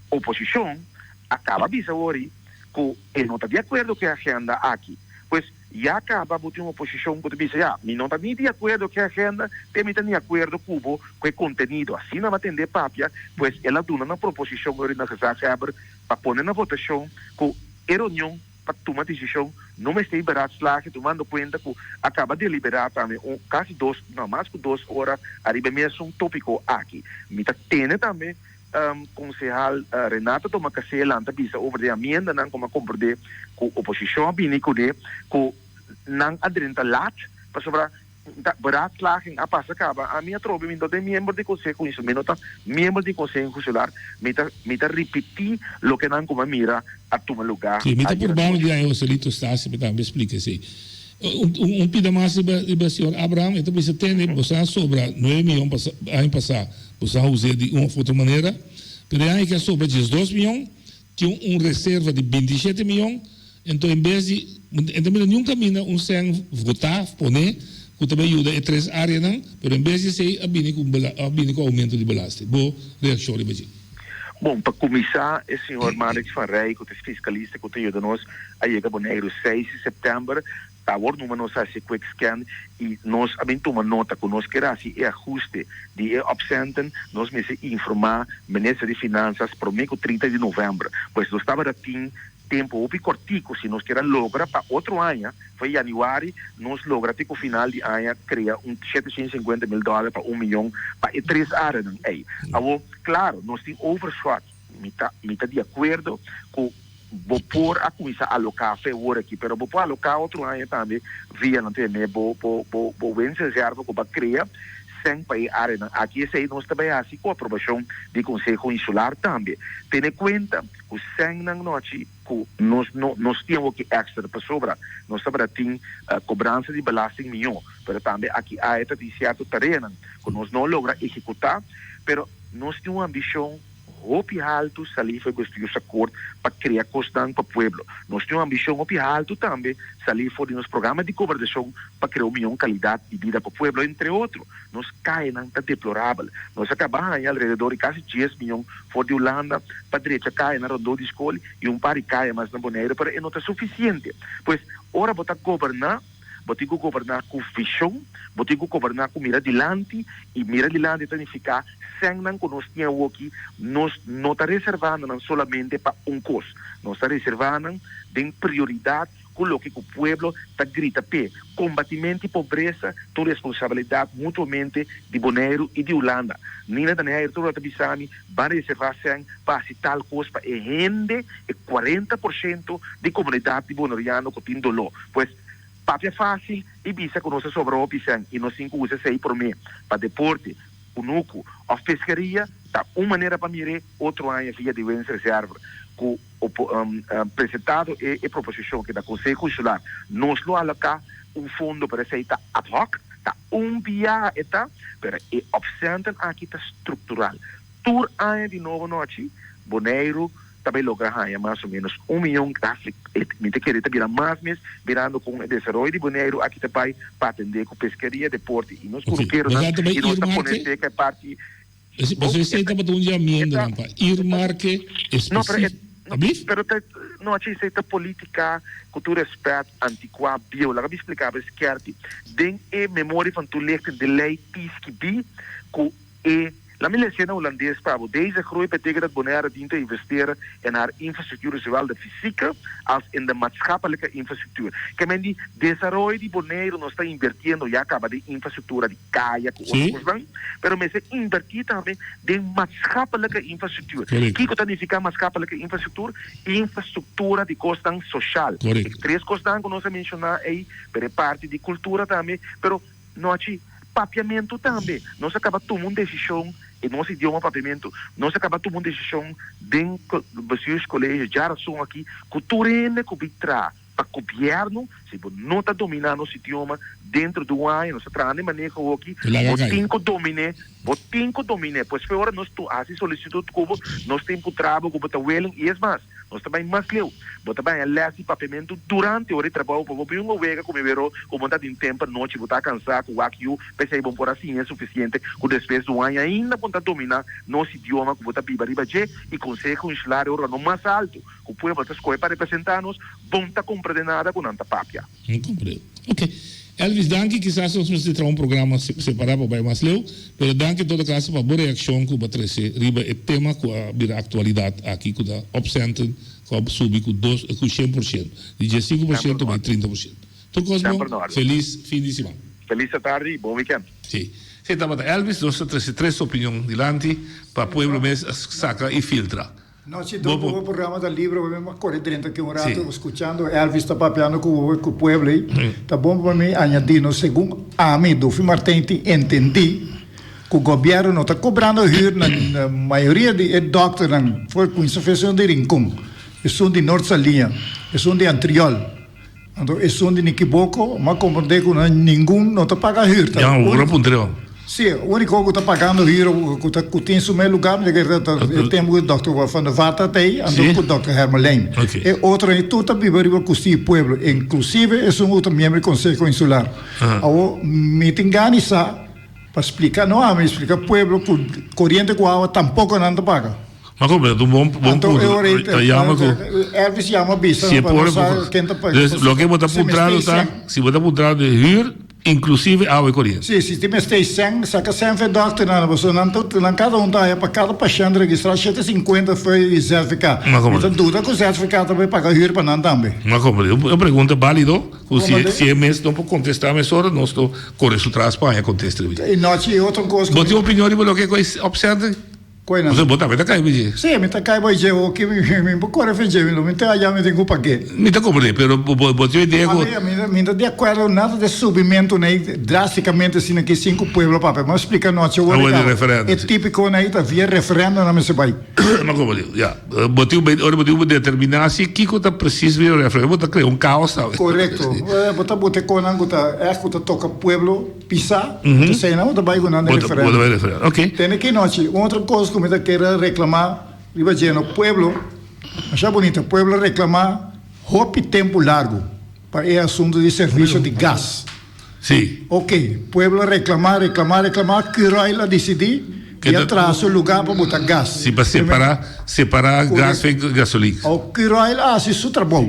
oposicion a caba bisa wori cu e no ta di acuerdo cu e agenda aki. Pues ya caba bo tin un oposicion cu ta bisa, ya, mi no ta ni di acuerdo cu e agenda, te mi ta ni acuerdo cu bo cu e contenido. Asina bo a tende papia, pues el a duna na proposicion wori na Gezaghebber pa pone na votacion cu e reunion pa tuma desishon no mester beraadslagen tumando kuenta ku a kaba deliberá tambe un kasi dos no mas ku dos ora ariba e mesun topiko aki. Mi ta tene tambe konsehal Renato Domacassé lanta bisa over di amiendanan ku mi a komprendé ku oposishon a bini kuné ku nan a drenta lat pasobra. Ta beraadslaging a pasa caba. Ami atrobe mi no ta miembro di Conseho Insular, mi no ta miembro di Conseho Insular, mi ta mi ta ripiti loke nan cu mi a mira a tuma lugar Sí, mi ta ayer purba anochi. di aña Joselito Stasi pa tambe splica esey. Un un pida mas riba riba señor Abraham, e ta bisa tende boso a sobra nuebe miyon pasa aña pasa, boso a us'e di un of otro manera, pero e aña aki a sobra diesdos miyon, Tin un reserva di bintishete miyon, enton en bes di, e ta mira niun kaminda un sèn votá, poné, ku ta bai yuda e tres áreanan, pero en bes di esei a bini ku a bini ku oumento di belasting. Bo reakshon riba dje? Bon, pa kuminsá e señor Marix van Rij ku ta e fiskalista ku ta yuda nos a yega Boneiru seis di sèptèmber, Ta awor numa nos a hasi e quick scan y nos a bin tuma nota cu nos kier hasi e ahuste di e opcenten, nos mester informa Minister di Finanzas prome cu 30 di november. Pues nos tabata tin tempo hopi cortico si nos kier a logra pa otro aña, for januari, nos logra te cu final di aña crea un 750 mil dollar pa un miyon pa e tres areanan ey. Awor, claro, nos tin overshot. Mi ta mi ta di acuerdo cu bo por a cuminsa aloca fe awor aki, pero bo por aloca otro aña tambe via nan tene bo bo bo bo winstreserva cu bo a crea sen pa e areanan aki. Esey nos ta bay haci cu aprobacion di Conseho Insular tambe. Tene cuenta cu sennan nochi cu nos no nos tin awor ki extra pasobra nos tabata tin cobransa di belasting miyo, pero tambe aki aya ta tin cierto tareanan cu nos no logra ehecuta, pero nos tin un ambicion. Hopi haltu salí for e bestuursakkoord pa krea kosnan pa pueblo. Nos tin un ambishon hopi haltu tambe salí for di nos programa di gobernashon pa krea un mion kalidat di bida pa pueblo. Entre otro, nos kayanan ta deplorabel. Nos a kaba haña alrededor di kasi dies mion for di Hulanda pa drecha kayanan rondó di skol i un par di kaya mas na Boneiru, pero e no ta sufisiente. Pues, ora bo ta goberná, Bo tin ku goberná ku vishon, bo tin ku goberná ku mira dilanti, i mira dilanti ta nifiká sènnan ku nos tin awoki, nos no ta reservá nan solamente pa un kos, nos ta reservá nan den prioridat ku loke ku pueblo ta grita p'e. Kombatimento di pobresa ta un responsabilidat mutuamente di Boneiru i di Hulanda. Nina den Heyer tur ora ta bisa mi, ban reservá sèn pa hasi tal kos pa e hende, e 40% di komunidat di boneriano ku tin doló. Pues, papia fásil i bisa ku nos a sobra hopi sèn i nos tin ku usa esei promé pa deporte, kunuku òf peskeria ta un manera pa mir'é otro aña via di Winstreserve ku presentado e e proposishon aki na Konseho Insular nos lo aloká un fondo pero esei ta ad hoc, ta un biaha e ta, pero e opcenten aki ta struktural. Tur aña di nobo nochi Boneiru ta bay logra haña mas o menos un miyon kasi mi ta kere ta bira mas mes mirando con e desaroyo di Boneiru aki ta bay pa atende cu peskeria, deporte y nos cunukeronan y nos ta pone seca e parti Pasobra esey tabata un di amiendonan pa earmarke específico. Ablief? Pero ta no haci esey ta politica cu tur respet anticua bieu. Laga mi splica bo skerpi den e memoria van toelichting de ley tin skibi cu E Laat mi lezen na Holandes pa bo. Deze groei betekent dat Bonaire dient te investeren in haar infrastructuur zowel de fysieke als in de maatschappelijke infrastructuur. Ke men di desaroyo di Boneiru nos ta invertiendo ya kaba den infrastructura di kaya ku otro kosnan, pero mester inverti tambe den maatschappelijke infrastructuur. Kiko ta nifiká maatschappelijke infrastructuur? Infrastructura di kosnan soshal. E tres kosnan ku nos a menshoná ei, pero e parti di kultura tambe, pero. Nochi, papiamentu tambe. Nos a kaba tuma un desishon, e nos idioma papiamentu, nos a kaba tuma un desishon den Bestuurscollege djarason aki ku tur hende ku bin traha pa gobièrnu, si bo no ta dominá nos idioma dentro di un aña, nos ta traha den maneho awoki, bo tin ku domin'é, bo tin ku domin'é. Pues fe ora nos hasi solisitut ku bo, nos tin ku traha bo ku bo ta willing i es mas. Nos ta bai mas leu. Bo ta baña lès di papiamentu durante ora di trabou pa bo bin un wega ku mi wero ku bo ta tin tempu anochi bo ta kansá ku wak yu p'esei bo por a siña sufisiente ku despues di un aña ainda bo ta dominá nos idioma ku bo ta biba riba dje i Konseho Insular e organo mas altu ku pueblo ta skohe pa representá nos bon ta komprendé nada ku nan ta papia. No comprendo. Ok. Elvis danki kisas nos mester traha un programa separa pa bai mas leu, pero danki en todo caso pa bo reaccion cu bo a trece riba e tema cu a bira actualidad aki cu ta opcenten cu a subi cu dos cu 100%, di 15% bai 30%. Tur cos bon, feliz fin di siman. Feliz atardi y bon weekend. Si. Si tabata Elvis, nos ta trece tres opinion dilanti pa pueblo mes saca y filtra. Nochi dor ku bo programa ta libre bo a kore drenta aki un rato skuchando Elvis ta papiando ku bo ku pueblo ei. Ta bon pa mi añadi no segun ami Dufi Martijn tin entendí ku gobièrnu no ta kobrando hür na mayoria di e dòkternan for kuminsá for esun di Rincon, esun di Noord Saliña, esun di Antriol, anto esun di Nikiboko mi a komprendé ku ningun no ta paga hür. Ya, ora puntr'e. Sí, úniko ku ta pagando hür ku ta ku tin su mes lugá mi ta kere ta e tempu ku dòkter Van der Vaart ta ei anto ku dòkter Hermelijn. E otronan tur ta biba riba kusti di pueblo, inklusive esun ku ta miembro di Konseho Insular. Awor mi tin gana di sa pa splika no ami, splika pueblo ku koriente ku awa tampoko nan ta paga. Ma ku ta un bon bon Anto e punto. ora ei Ta yama ku Elvis yama bisa si e pa por no sa ken ta paga. Dus loke bo ta Si puntra mester ta sèn. si bo ta puntra di hür Inclusive awa y coriente. Sí, si tin mester sèn, saka sèn for e dòkternan, pasobra nan ta, nan kada un ta haya pa kada pashènt registrá 750 for e ZVK. Ma Mi ta duda ku ZVK ta bai paga hür pa nan tambe. Ma komprende. Un pregunta bálido ku si Komprende. si e mes no por kontestá mesora nos lo kore su tras pa haña kontesta riba dje. I nochi e otro kos ku Bo mi. tin opinion riba loke ku e opsènte? Koe nan. Bo tambe ta kai dje? Sí, mi ta kai bai dje hoki, mi por kore fen dje, mi ta allá mi tin ku pag'é. Mi ta komprendé, pero bo tin idea ku. Ami, mi ta di akuerdo nada di subimentu nei drástikamente asina ki sin ku pueblo papia. Mi a splika anochi awor Awor di kaba. referèndum, E si. típiko nei ta via referèndum nan mester bai. Mi a komprendé, ya. Bo tin ora bo tin ku determiná si kiko ta presis via referèndum, bo ta krea un kaos tambe. Korekto. Bo ta bota e konan ku ta ègt ku ta toka pueblo. Pisá, p'esei nan bo ta bai ku nan den referèndum. Bo ta bai referèndum, ok. Tene ki nochi, un otro kos ku mi ta kere reklamá riba dje no pueblo, masha bunita, pueblo a reklamá hopi tempu largu pa e asuntu di servisio di gas. Si. Ok, pueblo a reklamá, reklamá, reklamá, Curoil a disidí di a traha su lugá pa bota gas. Si, pa separá, separá gas fen gasolin. Awor Curoil a hasi su trabou.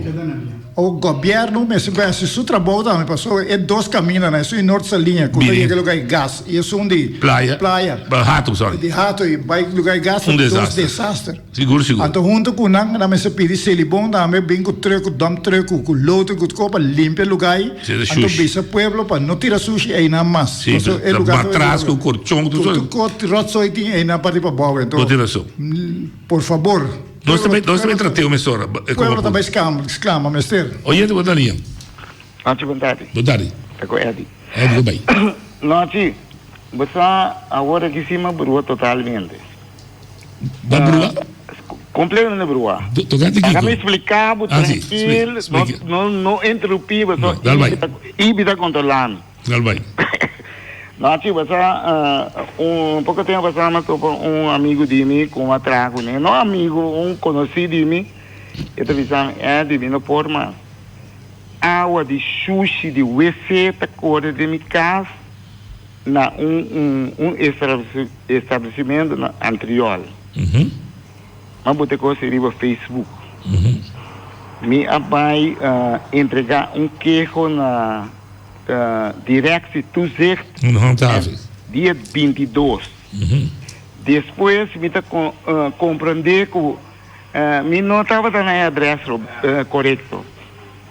O gobièrnu mester bai hasi su trabou tambe pasobra e dos kamindanan, esun di Noord Saliña ku ta yega lugar di gas i esun di Playa. Playa. Hato, sorry. Di Hato i bai lugar di gas Un ta dos desaster. desaster. Sigur, sigur. Anto huntu ku nan, nan mester pidi Selibon tambe bin ku trùk, ku dump truck, ku loader, ku tur kos pa limpia lugar ei. Sí, de Anto shushi. bisa pueblo pa no tira sushi einan mas. Sí, Pasobra e ta lugar ta matras ku korchon, tur Ku sort. tur kos rotzooi tin einan parti pabou. Anto Bo tin rason. por fabor. Nos ta nos ta bay trateo mesora. Pueblo ta bay sclama mester. Oyente bo ta nia. Nochi bon tardi. Bon tardi. Ta cu Eddy. Eddy bo bay. Nochi, bo sa awor aki si m'a brua totalmente. Ba brua? Completamente brua. Tocante kico? Laga mi explica bo tranquil, no no interrupi bo, Ibi ta controla mi. Dal bai. Nochi pasá, un poko tempu pasá mi a topa un amigu di mi ku mi a traha kuné. No amigu, un konosí di mi. E ta bisa mi, Eddy, mi no por mas. Awa di shushi di wc ta kore den mi kas na un un establesimentu na Antriol. Mi a bota e kos ei riba Facebook. Mi a bai entregá un keho na. Directie Toezicht dia 22. Despues mi ta comprende cu mi no tabata na e adres corecto.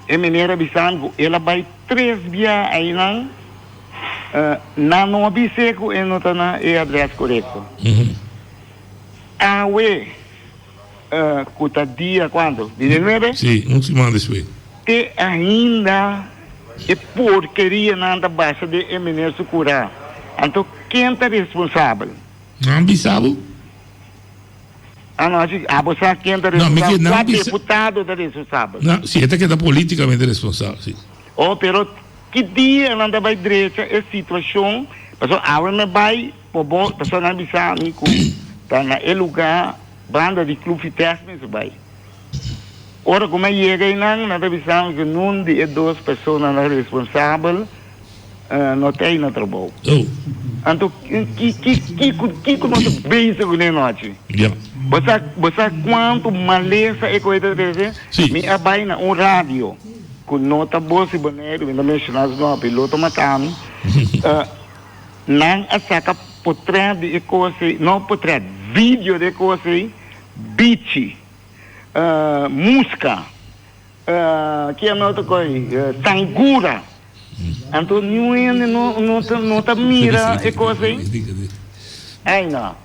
E meneer a bisa mi cu el a bay tres bia aynan, nan no a bis'e cu e no ta na e adres corecto. Awe cu ta dia cuanto? 29? Si, un siman despues. Te ainda e porkerianan ta basha den e meneer su kura. Anto ken ta responsabel? Nan bisa bo? Ah no, asi abo sa ken ta No, mi ke responsabel? nan Kua bisa. deputado ta responsabel? No, si e ta keda politikamente responsabel, si. Oh, pero ki dia nan ta bai drecha e situashon? Pasobra awe mi bai por bo, pasobra nan bisa mi ku ta na e luga banda di Club Vitesse mi su bai. Ora ku mi a yega einan, nan ta bisa mi ku nun di e dos personanan responsabel no ta ei na trabou. Anto, kiko kiko nos ta bezig kuné nochi? Bo sa bo sa kuantu malesa e koe ta trese? Mi a bai na un radio ku no ta Bos di Boneiru, mi ta menshoná su nòmber, piloto mata mi. Nan a saka potrèt di e kos ei, no potrèt, video di e kos ei, bichi. Muska, ki a otro kos, sangura. Anto niun hende no no ta mira e kos ei. Ai no.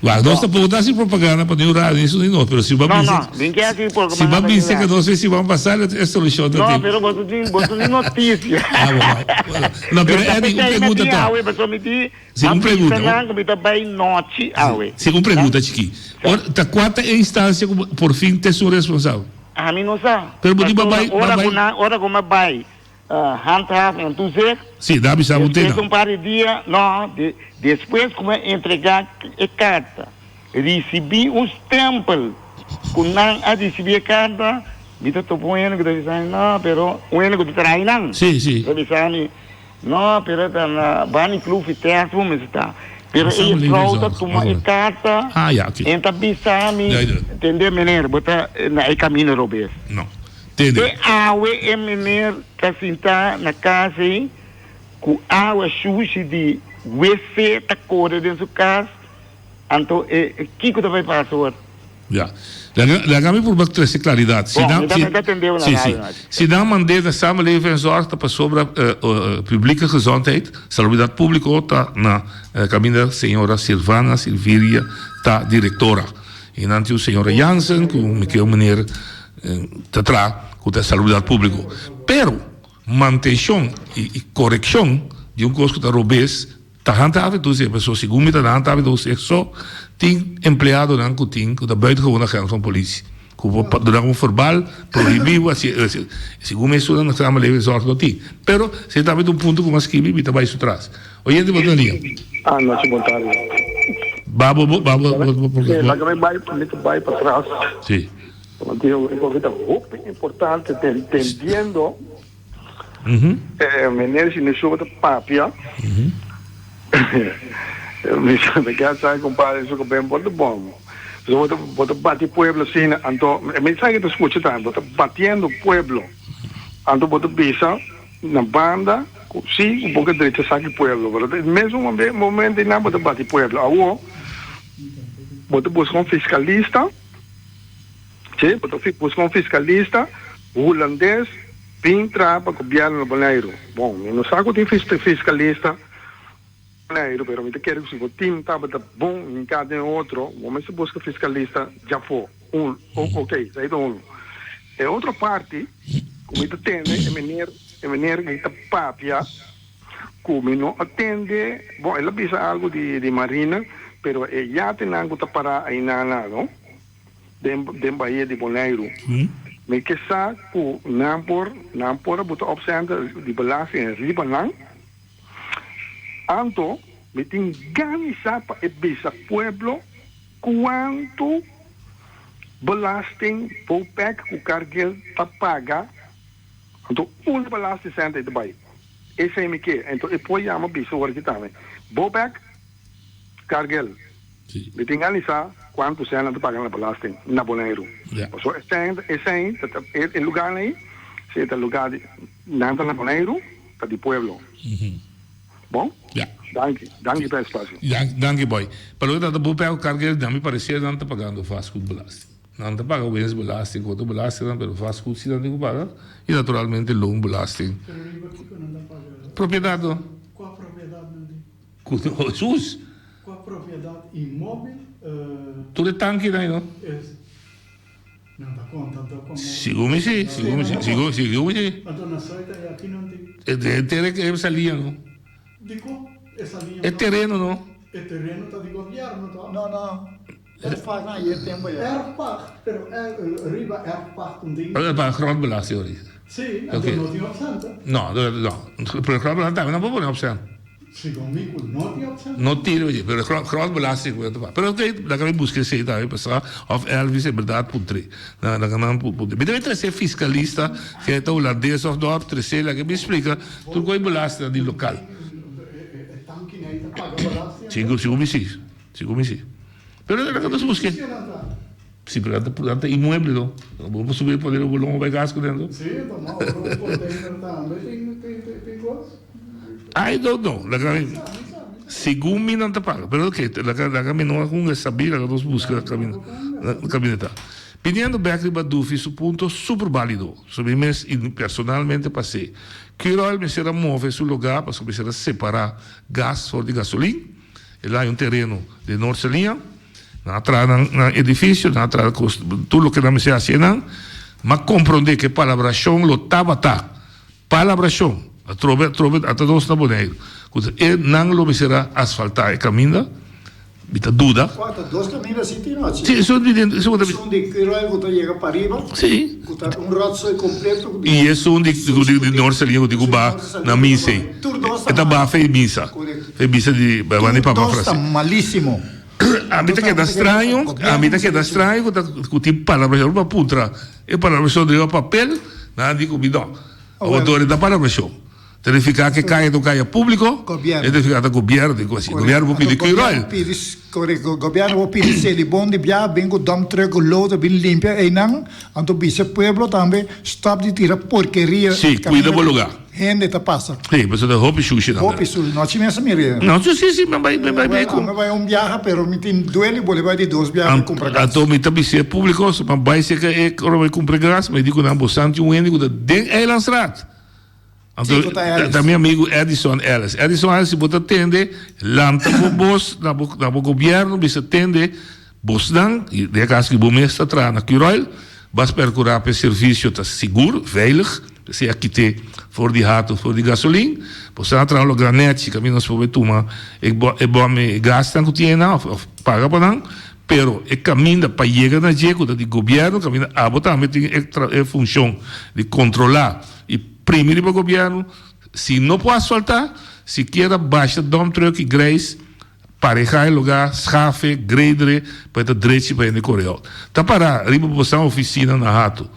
Wak, nos tampoco ta haci propaganda pa niun radio ni esun ni nos, pero si bo a No, bisa, no, mi ke haci si bo a propaganda pa niun bisa que radio. nos siman pasa e solucion ta No, tin. pero boso tin, boso tin noticia. Ah, bo, bo. No, pero Pero ta Eddie, un p'esei mi pregunta tin toch. awe, pasobra mi tin, Si, a un bisa pregunta. nan ku mi ta bai nochi awe. Si, un pregunta chikí. Ora, ta kua ta e instancia ku por fin ta esun responsabel? Ami no sa. Pero bo di Pasobra ba bai, ba ora bai. ku nan, ora ku mi a bai handhaaf en toezicht. Si, da bisa bo Despues tena. un par di dia, no, de, despues ku mi a entregá e karta, risibí un stempel ku nan a risibí e karta, mi ta topa un hende ku ta bisa mi, no, pero un hende ku ta traha nan. Si, si. Ta bisa mi, no, pero ta na Bani Kloof i Tèsbo mester ta. Pero e Samenleving juffrouw ta zorg, tuma e alright. karta Ah, ya, oké. en ta bisa mi, Duidelijk. tende meneer, bo ta na e kamino robes. No. Tende. Te awe e meneer ta sintá na kas ei ku awa shushi di wc ta kore den su kas, anto e kiko ta bai pasa awor? Ya. Laga, laga mi purba trese klaridat. Si Bon, nan, mi ta si, mi ta tendeu na si, si. radio nochi. Si nan mand'é na Samenleving en Zorg ta pasobra Publieke Gezondheid, Salubridat Públiko, ta na kaminda señora Silvana Silviria ta direktora. I nan tin un señora Jansen ku mi ke un meneer ta traha ku ta salubridat públiko. Pero mantenshon i korekshon di un kos ku ta robes ta handhaven toezicht. Pasobra segun mi ta na handhaven toezicht so tin empleadonan ku tin ku ta buitengewoon agent van politie ku por duna un verbal prohibí bo hasi hasi. Segun mi esun na samenleving zorg no tin. Pero si ta un punto ku mi a skibi mi ta bai su tras. Oyente bo ta lia. Anochi bon tardi. Ba bo bo ba bo bo bo. Sí, laga mi bai mi ta bai patras. Sí. Want e un ta hopi importante entendiendo eh meneer Sinesio ta papia. Mi mi ke sa compadre su ben por ta bon. So bo ta bo ta bati pueblo asina anto mi sa ke ta scucha tambe bo ta batiendo pueblo anto bo ta bisa Na banda cu si un poco drecha saki pueblo, pero ta e mesun momento eynan bo ta bati pueblo. Awo bo ta busca un fiscalista, si, bo ta busca un fiscalista hulandes bin traha pa gobierno na Boneiru. Bon, mi no sa cu tin fiscalista na Boneiru, pero mi ta kere cu si bo tin tabata bon hinca den otro, bo mester busca fiscalista djafo. Un, ok, esei ta unu. E otro parti ku mi ta tende e meneer, e meneer ei ta papia ku mi no a tende, bon el a bisa algu di di marina, pero e yatenan ku ta pará ainana no, den den bahia di Boneiru, mi ke sa ku nan por nan por a buta opcenten di belasting riba nan, anto mi tin gana sa pa e bisa pueblo Kuantu belasting Bopec ku Cargill ta paga? Anto unda belasting center ei ta bai? Esei mi ke. Anto e por yama bisa ora ki tambe. Bopec, Cargill. Mi tin analisá kuantu sèn nan ta paga na belasting na Boneiru. Pasobra e sèn, e sèn ta e lugarnan ei, si ta lugar di nan ta na Boneiru, ta di pueblo. Bon? Ja. Danki. Danki pa e espacio. Danki boy. Pa loke ta ta bo pego carga na mi parecer nan ta pagando vastgoedbelasting. Nan ta paga winstbelasting, otro belastingnan pero vastgoed si nan tin cu paga y naturalmente loonbelasting. Pero riba kico nan ta paga? Propiedad no. Cua propiedad nan tin? Cu Jesus. Cua propiedad inmóvil? Tur e tankinan ey no. Es. Nan ta konta anto komo. Sigur mi si, sigur mi si, sigur, sigur mi si. Anto na Soita e aki nan tin. E tere ke esa liña no. Dikon esa liña E tereno no. E tereno ta di gobierno to? No no, erfpacht nan ayer tempo ya. Erfpacht, pero riba erfpacht un ding. Pa grondbelasting ori. Si, anto no tin opcent. No, no, pero grondbelasting tambe nan por pone opcent. Segun mi ku no tin opcent. No tin oye, pero grondbelasting ku ta paga. Pero oké, laga mi buska esei tambe pasá òf Elvis en bèrdat puntr'é. Laga nan puntr'é. Mi debe trese fiskalista ke ta hulandes òf no, trese laga mi splika tur ku e belastingnan di lokal. E tankinan ei ta paga belasting? Segun segun mi si, segun mi si. Pero laga nos busk'é. Si, pero nan ta inmueble no. Bo por subi pone bo longo bai gas ku dentro. Si, tuma ora un container tambe tin tin kos. I don't know. Laga mi, segun mi nan ta paga. Pero ok, laga, laga mi no a hunga sabí, laga nos buska kaminda, kaminda ta. Biniendo bek riba Dufi su punto super bálido. So mi mes i personalmente pas'é. Curoil mester a move su lugá pasobra mester a separá gas for di gasolin. El a haña un tereno den Noord Saliña. Nan a traha nan nan edifisio, nan a traha kos, tur loke nan mester hasi einan. M'a komprondé ku e palabrashon lo tabata, palabrashon, atrobe atrobe ata nos na Boneiru, ku e nan lo mester a asfaltá e kaminda. Mi ta duda. Kua ta dos kaminda si tin ochi? Sí, esun di den, esun ku ta. Esun di Curoil ku ta yega pariba. Sí. Ku ta un rotzooi kompleto ku. I esun di di Noord Saliña ku tin ku ba na misa ei. Tur dos ta E ta mal. ba fe misa. Korekto. Fe misa di banda di Tur Papa dos ta Francisco. malísimo. Ami ta keda straño, ami ta keda straño ku ta ku tin palabrashon. Bo a puntra e palabrashon riba papel, nan a di ku mi no. Awor dor e ta palabrashon. Ta nifiká ku e kaya ta un kaya públiko, e ta nifiká ta gobièrnu tin ku hasi. Gobièrnu por pidi Curoil. Korekto. Gobièrnu por pidi Selibon di bia bin ku dump truck ku loader bin limpia einan. Anto bisa e pueblo tambe stòp di tira porkeria. Sí, kuida bo lugá. Hende ta pasa. Sí, pasobra ta hopi shushi nan. Hopi shushi. No, chi mes a mira. No, sí, sí, sí, mi bai, mi bai bai ku. Mi bai un biaha, pero mi tin duele bolbe bai di dos biaha pa kumpra gas. Anto mi ta bisa e públiko, so mi bai serka e ora mi bai kumpra gas, mi di ku nan bo santi un hende ku ta den Eilandstraat. Anto ta mi amigu Edison Ellis. Edison Ellis, si bo ta tende, lanta bo bos na bo na bo gobierno, bisa tende bosnan, i den e kaso ki bo mes ta traha na Curoil, bas percura pa e servisio ta sigur, veilig, p'esei a kite for di hato for di gasolin. Bosnan a traha un logra nechi kaminda nos por bai tuma e e bom e gasnan ku tin einan òf òf paga pa nan, pero e kaminda pa yega na dje ku ta di gobierno, kaminda abo tambe tin e e funshon di kontrolá. I primi riba gobièrnu, si no por asfaltá, sikiera basha dump truck i greis, parehá e lugá, schafe, gradere, pa e ta drechi pa hende kore out. Ta pará riba bosan ofisina na Hato.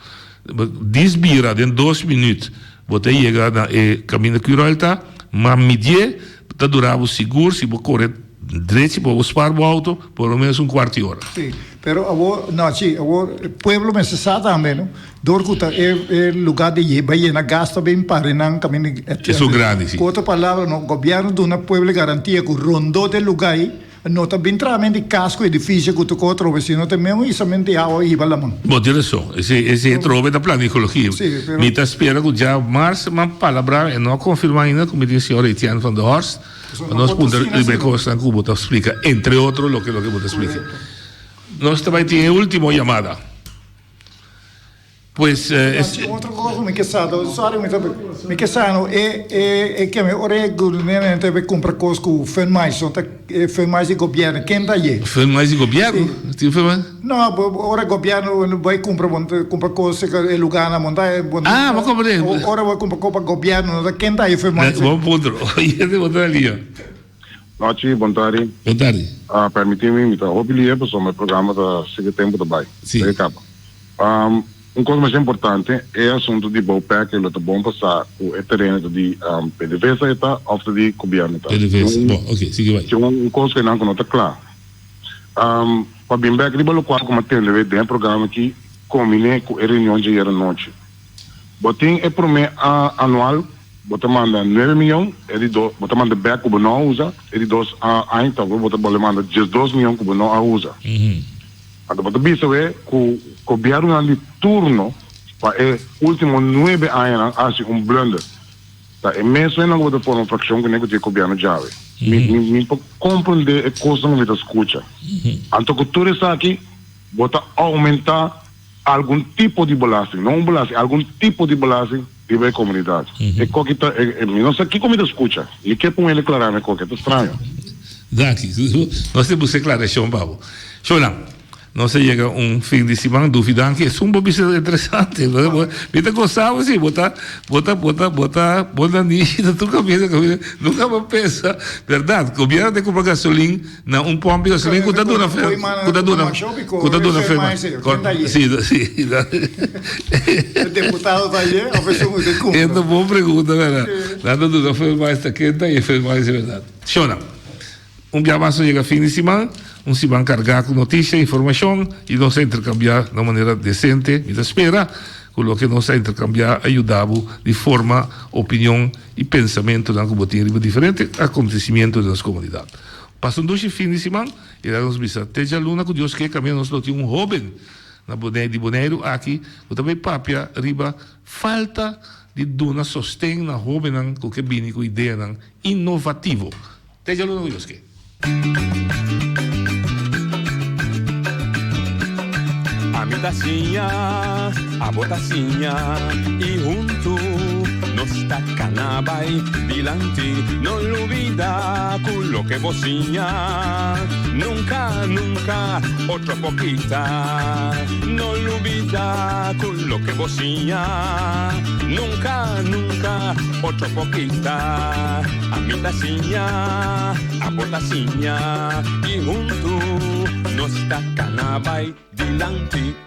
Dis bira den dos minüt bo ta yega na e kaminda Curoil ta, ma midié ta dura bo sigur si bo kore drechi pa bo spar bo auto por lo menos un kuart di ora. Sí, pero awor, no, sí, awor pueblo mester sa tambe, no? Dor ku ta e e lugá di bai yena gas ta bin pare nan kaminda Esun grandi, si. Ku otro palabra no, gobièrnu duna pueblo e garantia ku rondó di e lugá ei no ta bin traha mente kas ku edifisio ku tur kos atrobe, sino ta mesmo hisamente di awa hiba laman. Bo tin rason. Esei esei atrobe ta planifiologia. Si, pero. Mi ta spera ku djamars nan palabrá e no a konfirmá ainda ku mi tin señor Etienne van der Horst pa nos puntra riba e kosnan ku bo ta splika, entre otro loke loke bo ta splika. Nos ta bai tin e ultimo yamada. Pues es. Un otro cosa mi ke sa, sorry mi ta mi ke sa no e e e keme ora e gobierno ta bay cumpra cos cu Funmais no ta e Funmais di gobierno ken ta ye? Funmais di gobierno? Tin Funmais? No ora gobierno bay cumpra bo cumpra cos e lugarnan bo ta Ah bo comprende. Ora bo cumpra cos pa gobierno no ta ken ta ye Funmais? Bon punto oye bo ta lia. Nochi, bon tardi. Bon tardi. Permiti mi, mi ta hopi lie pasobra e programa ta sigui tempu ta bai. Si. Ta kaba. Un kos masha importante, e asuntu di Bouwpek lo ta bon pa sa ku e tereno ta di PDVSA e ta òf ta di gobièrnu ta. PDVSA, bon, oke, sigui bai. Tin un kos ku einan ku no ta kla. Pa bin bèk riba lokual ku mi a tende wet den e programa aki kombiné ku e reunion djayer anochi. Bo tin e promé anual. Bo ta manda nuebe miyon, e di dos bo ta manda bek ku bo no a usa, e di dos aña tambe bo ta bolbe manda diesdos miyon ku bo no a usa. Anto bo ta bisa we ku gobièrnunan di turno pa e último nuebe añanan a hasi un blunder. Ta e mesunnan ku bo ta forma frakshon kuné ku tin e gobièrnu djawe. Mi mi mi por komprendé e kosnan ku mi ta skucha. Anto ku tur esaki bo ta oumentá algun tipo di belasting, no un belasting, algun tipo di belasting riba e komunidat. E koki ta, e, mi no sa kiko mi ta skucha. Mi ke pon el eklará mi koki, e ta straño. Danki. Nos ta buska eklarashon pa bo. Shona, nos a yega un fin di siman. Dufi danki. Esun bo bisa interesante. Mi ta gosa bo si. Bo ta, bo ta, bo ta, bo ta, bo nanishi ta tur kaminda, kaminda. Nunka bo pensa. Bèrdat, gobièrnu ta kumpra gasolin. Na un pomp di gasolin ku ta duna fe, ku ta duna, ku ta duna fe. Si, si. E deputado ta aye of esun ku ta kumpra? E ta bon pregunta, bèrdat. Nan ta duna fe mais ta kenta i e fe mais bèrdat. Shona, un bia mas nos yega fin di siman, un siman kargá ku notisia, informashon i nos a interkambiá na un manera desente. Mi ta spera ku loke nos a interkambiá a yuda bo di forma opinion i pensamentunan ku bo tin riba diferente akontesimiento den nos komunidat. Pasa un dushi fin di siman i laga nos bisa te djaluna ku Dios ke kaminda nos lo tin un hoben na Boneiru di Boneiru aki ku ta bay papia riba falta di duna sosten na hobennan ku ke bini ku ideanan inovativo. Te djaluna ku Dios ke. Ami ta siña, abo ta siña y huntu nos ta cana bay dilanti. No lubida cu loke bo siña nunca, nunca otro por kita. No lubida cu loke bo siña nunca, nunca otro por kita. Ami ta siña, abo ta siña y huntu nos ta cana bay dilanti.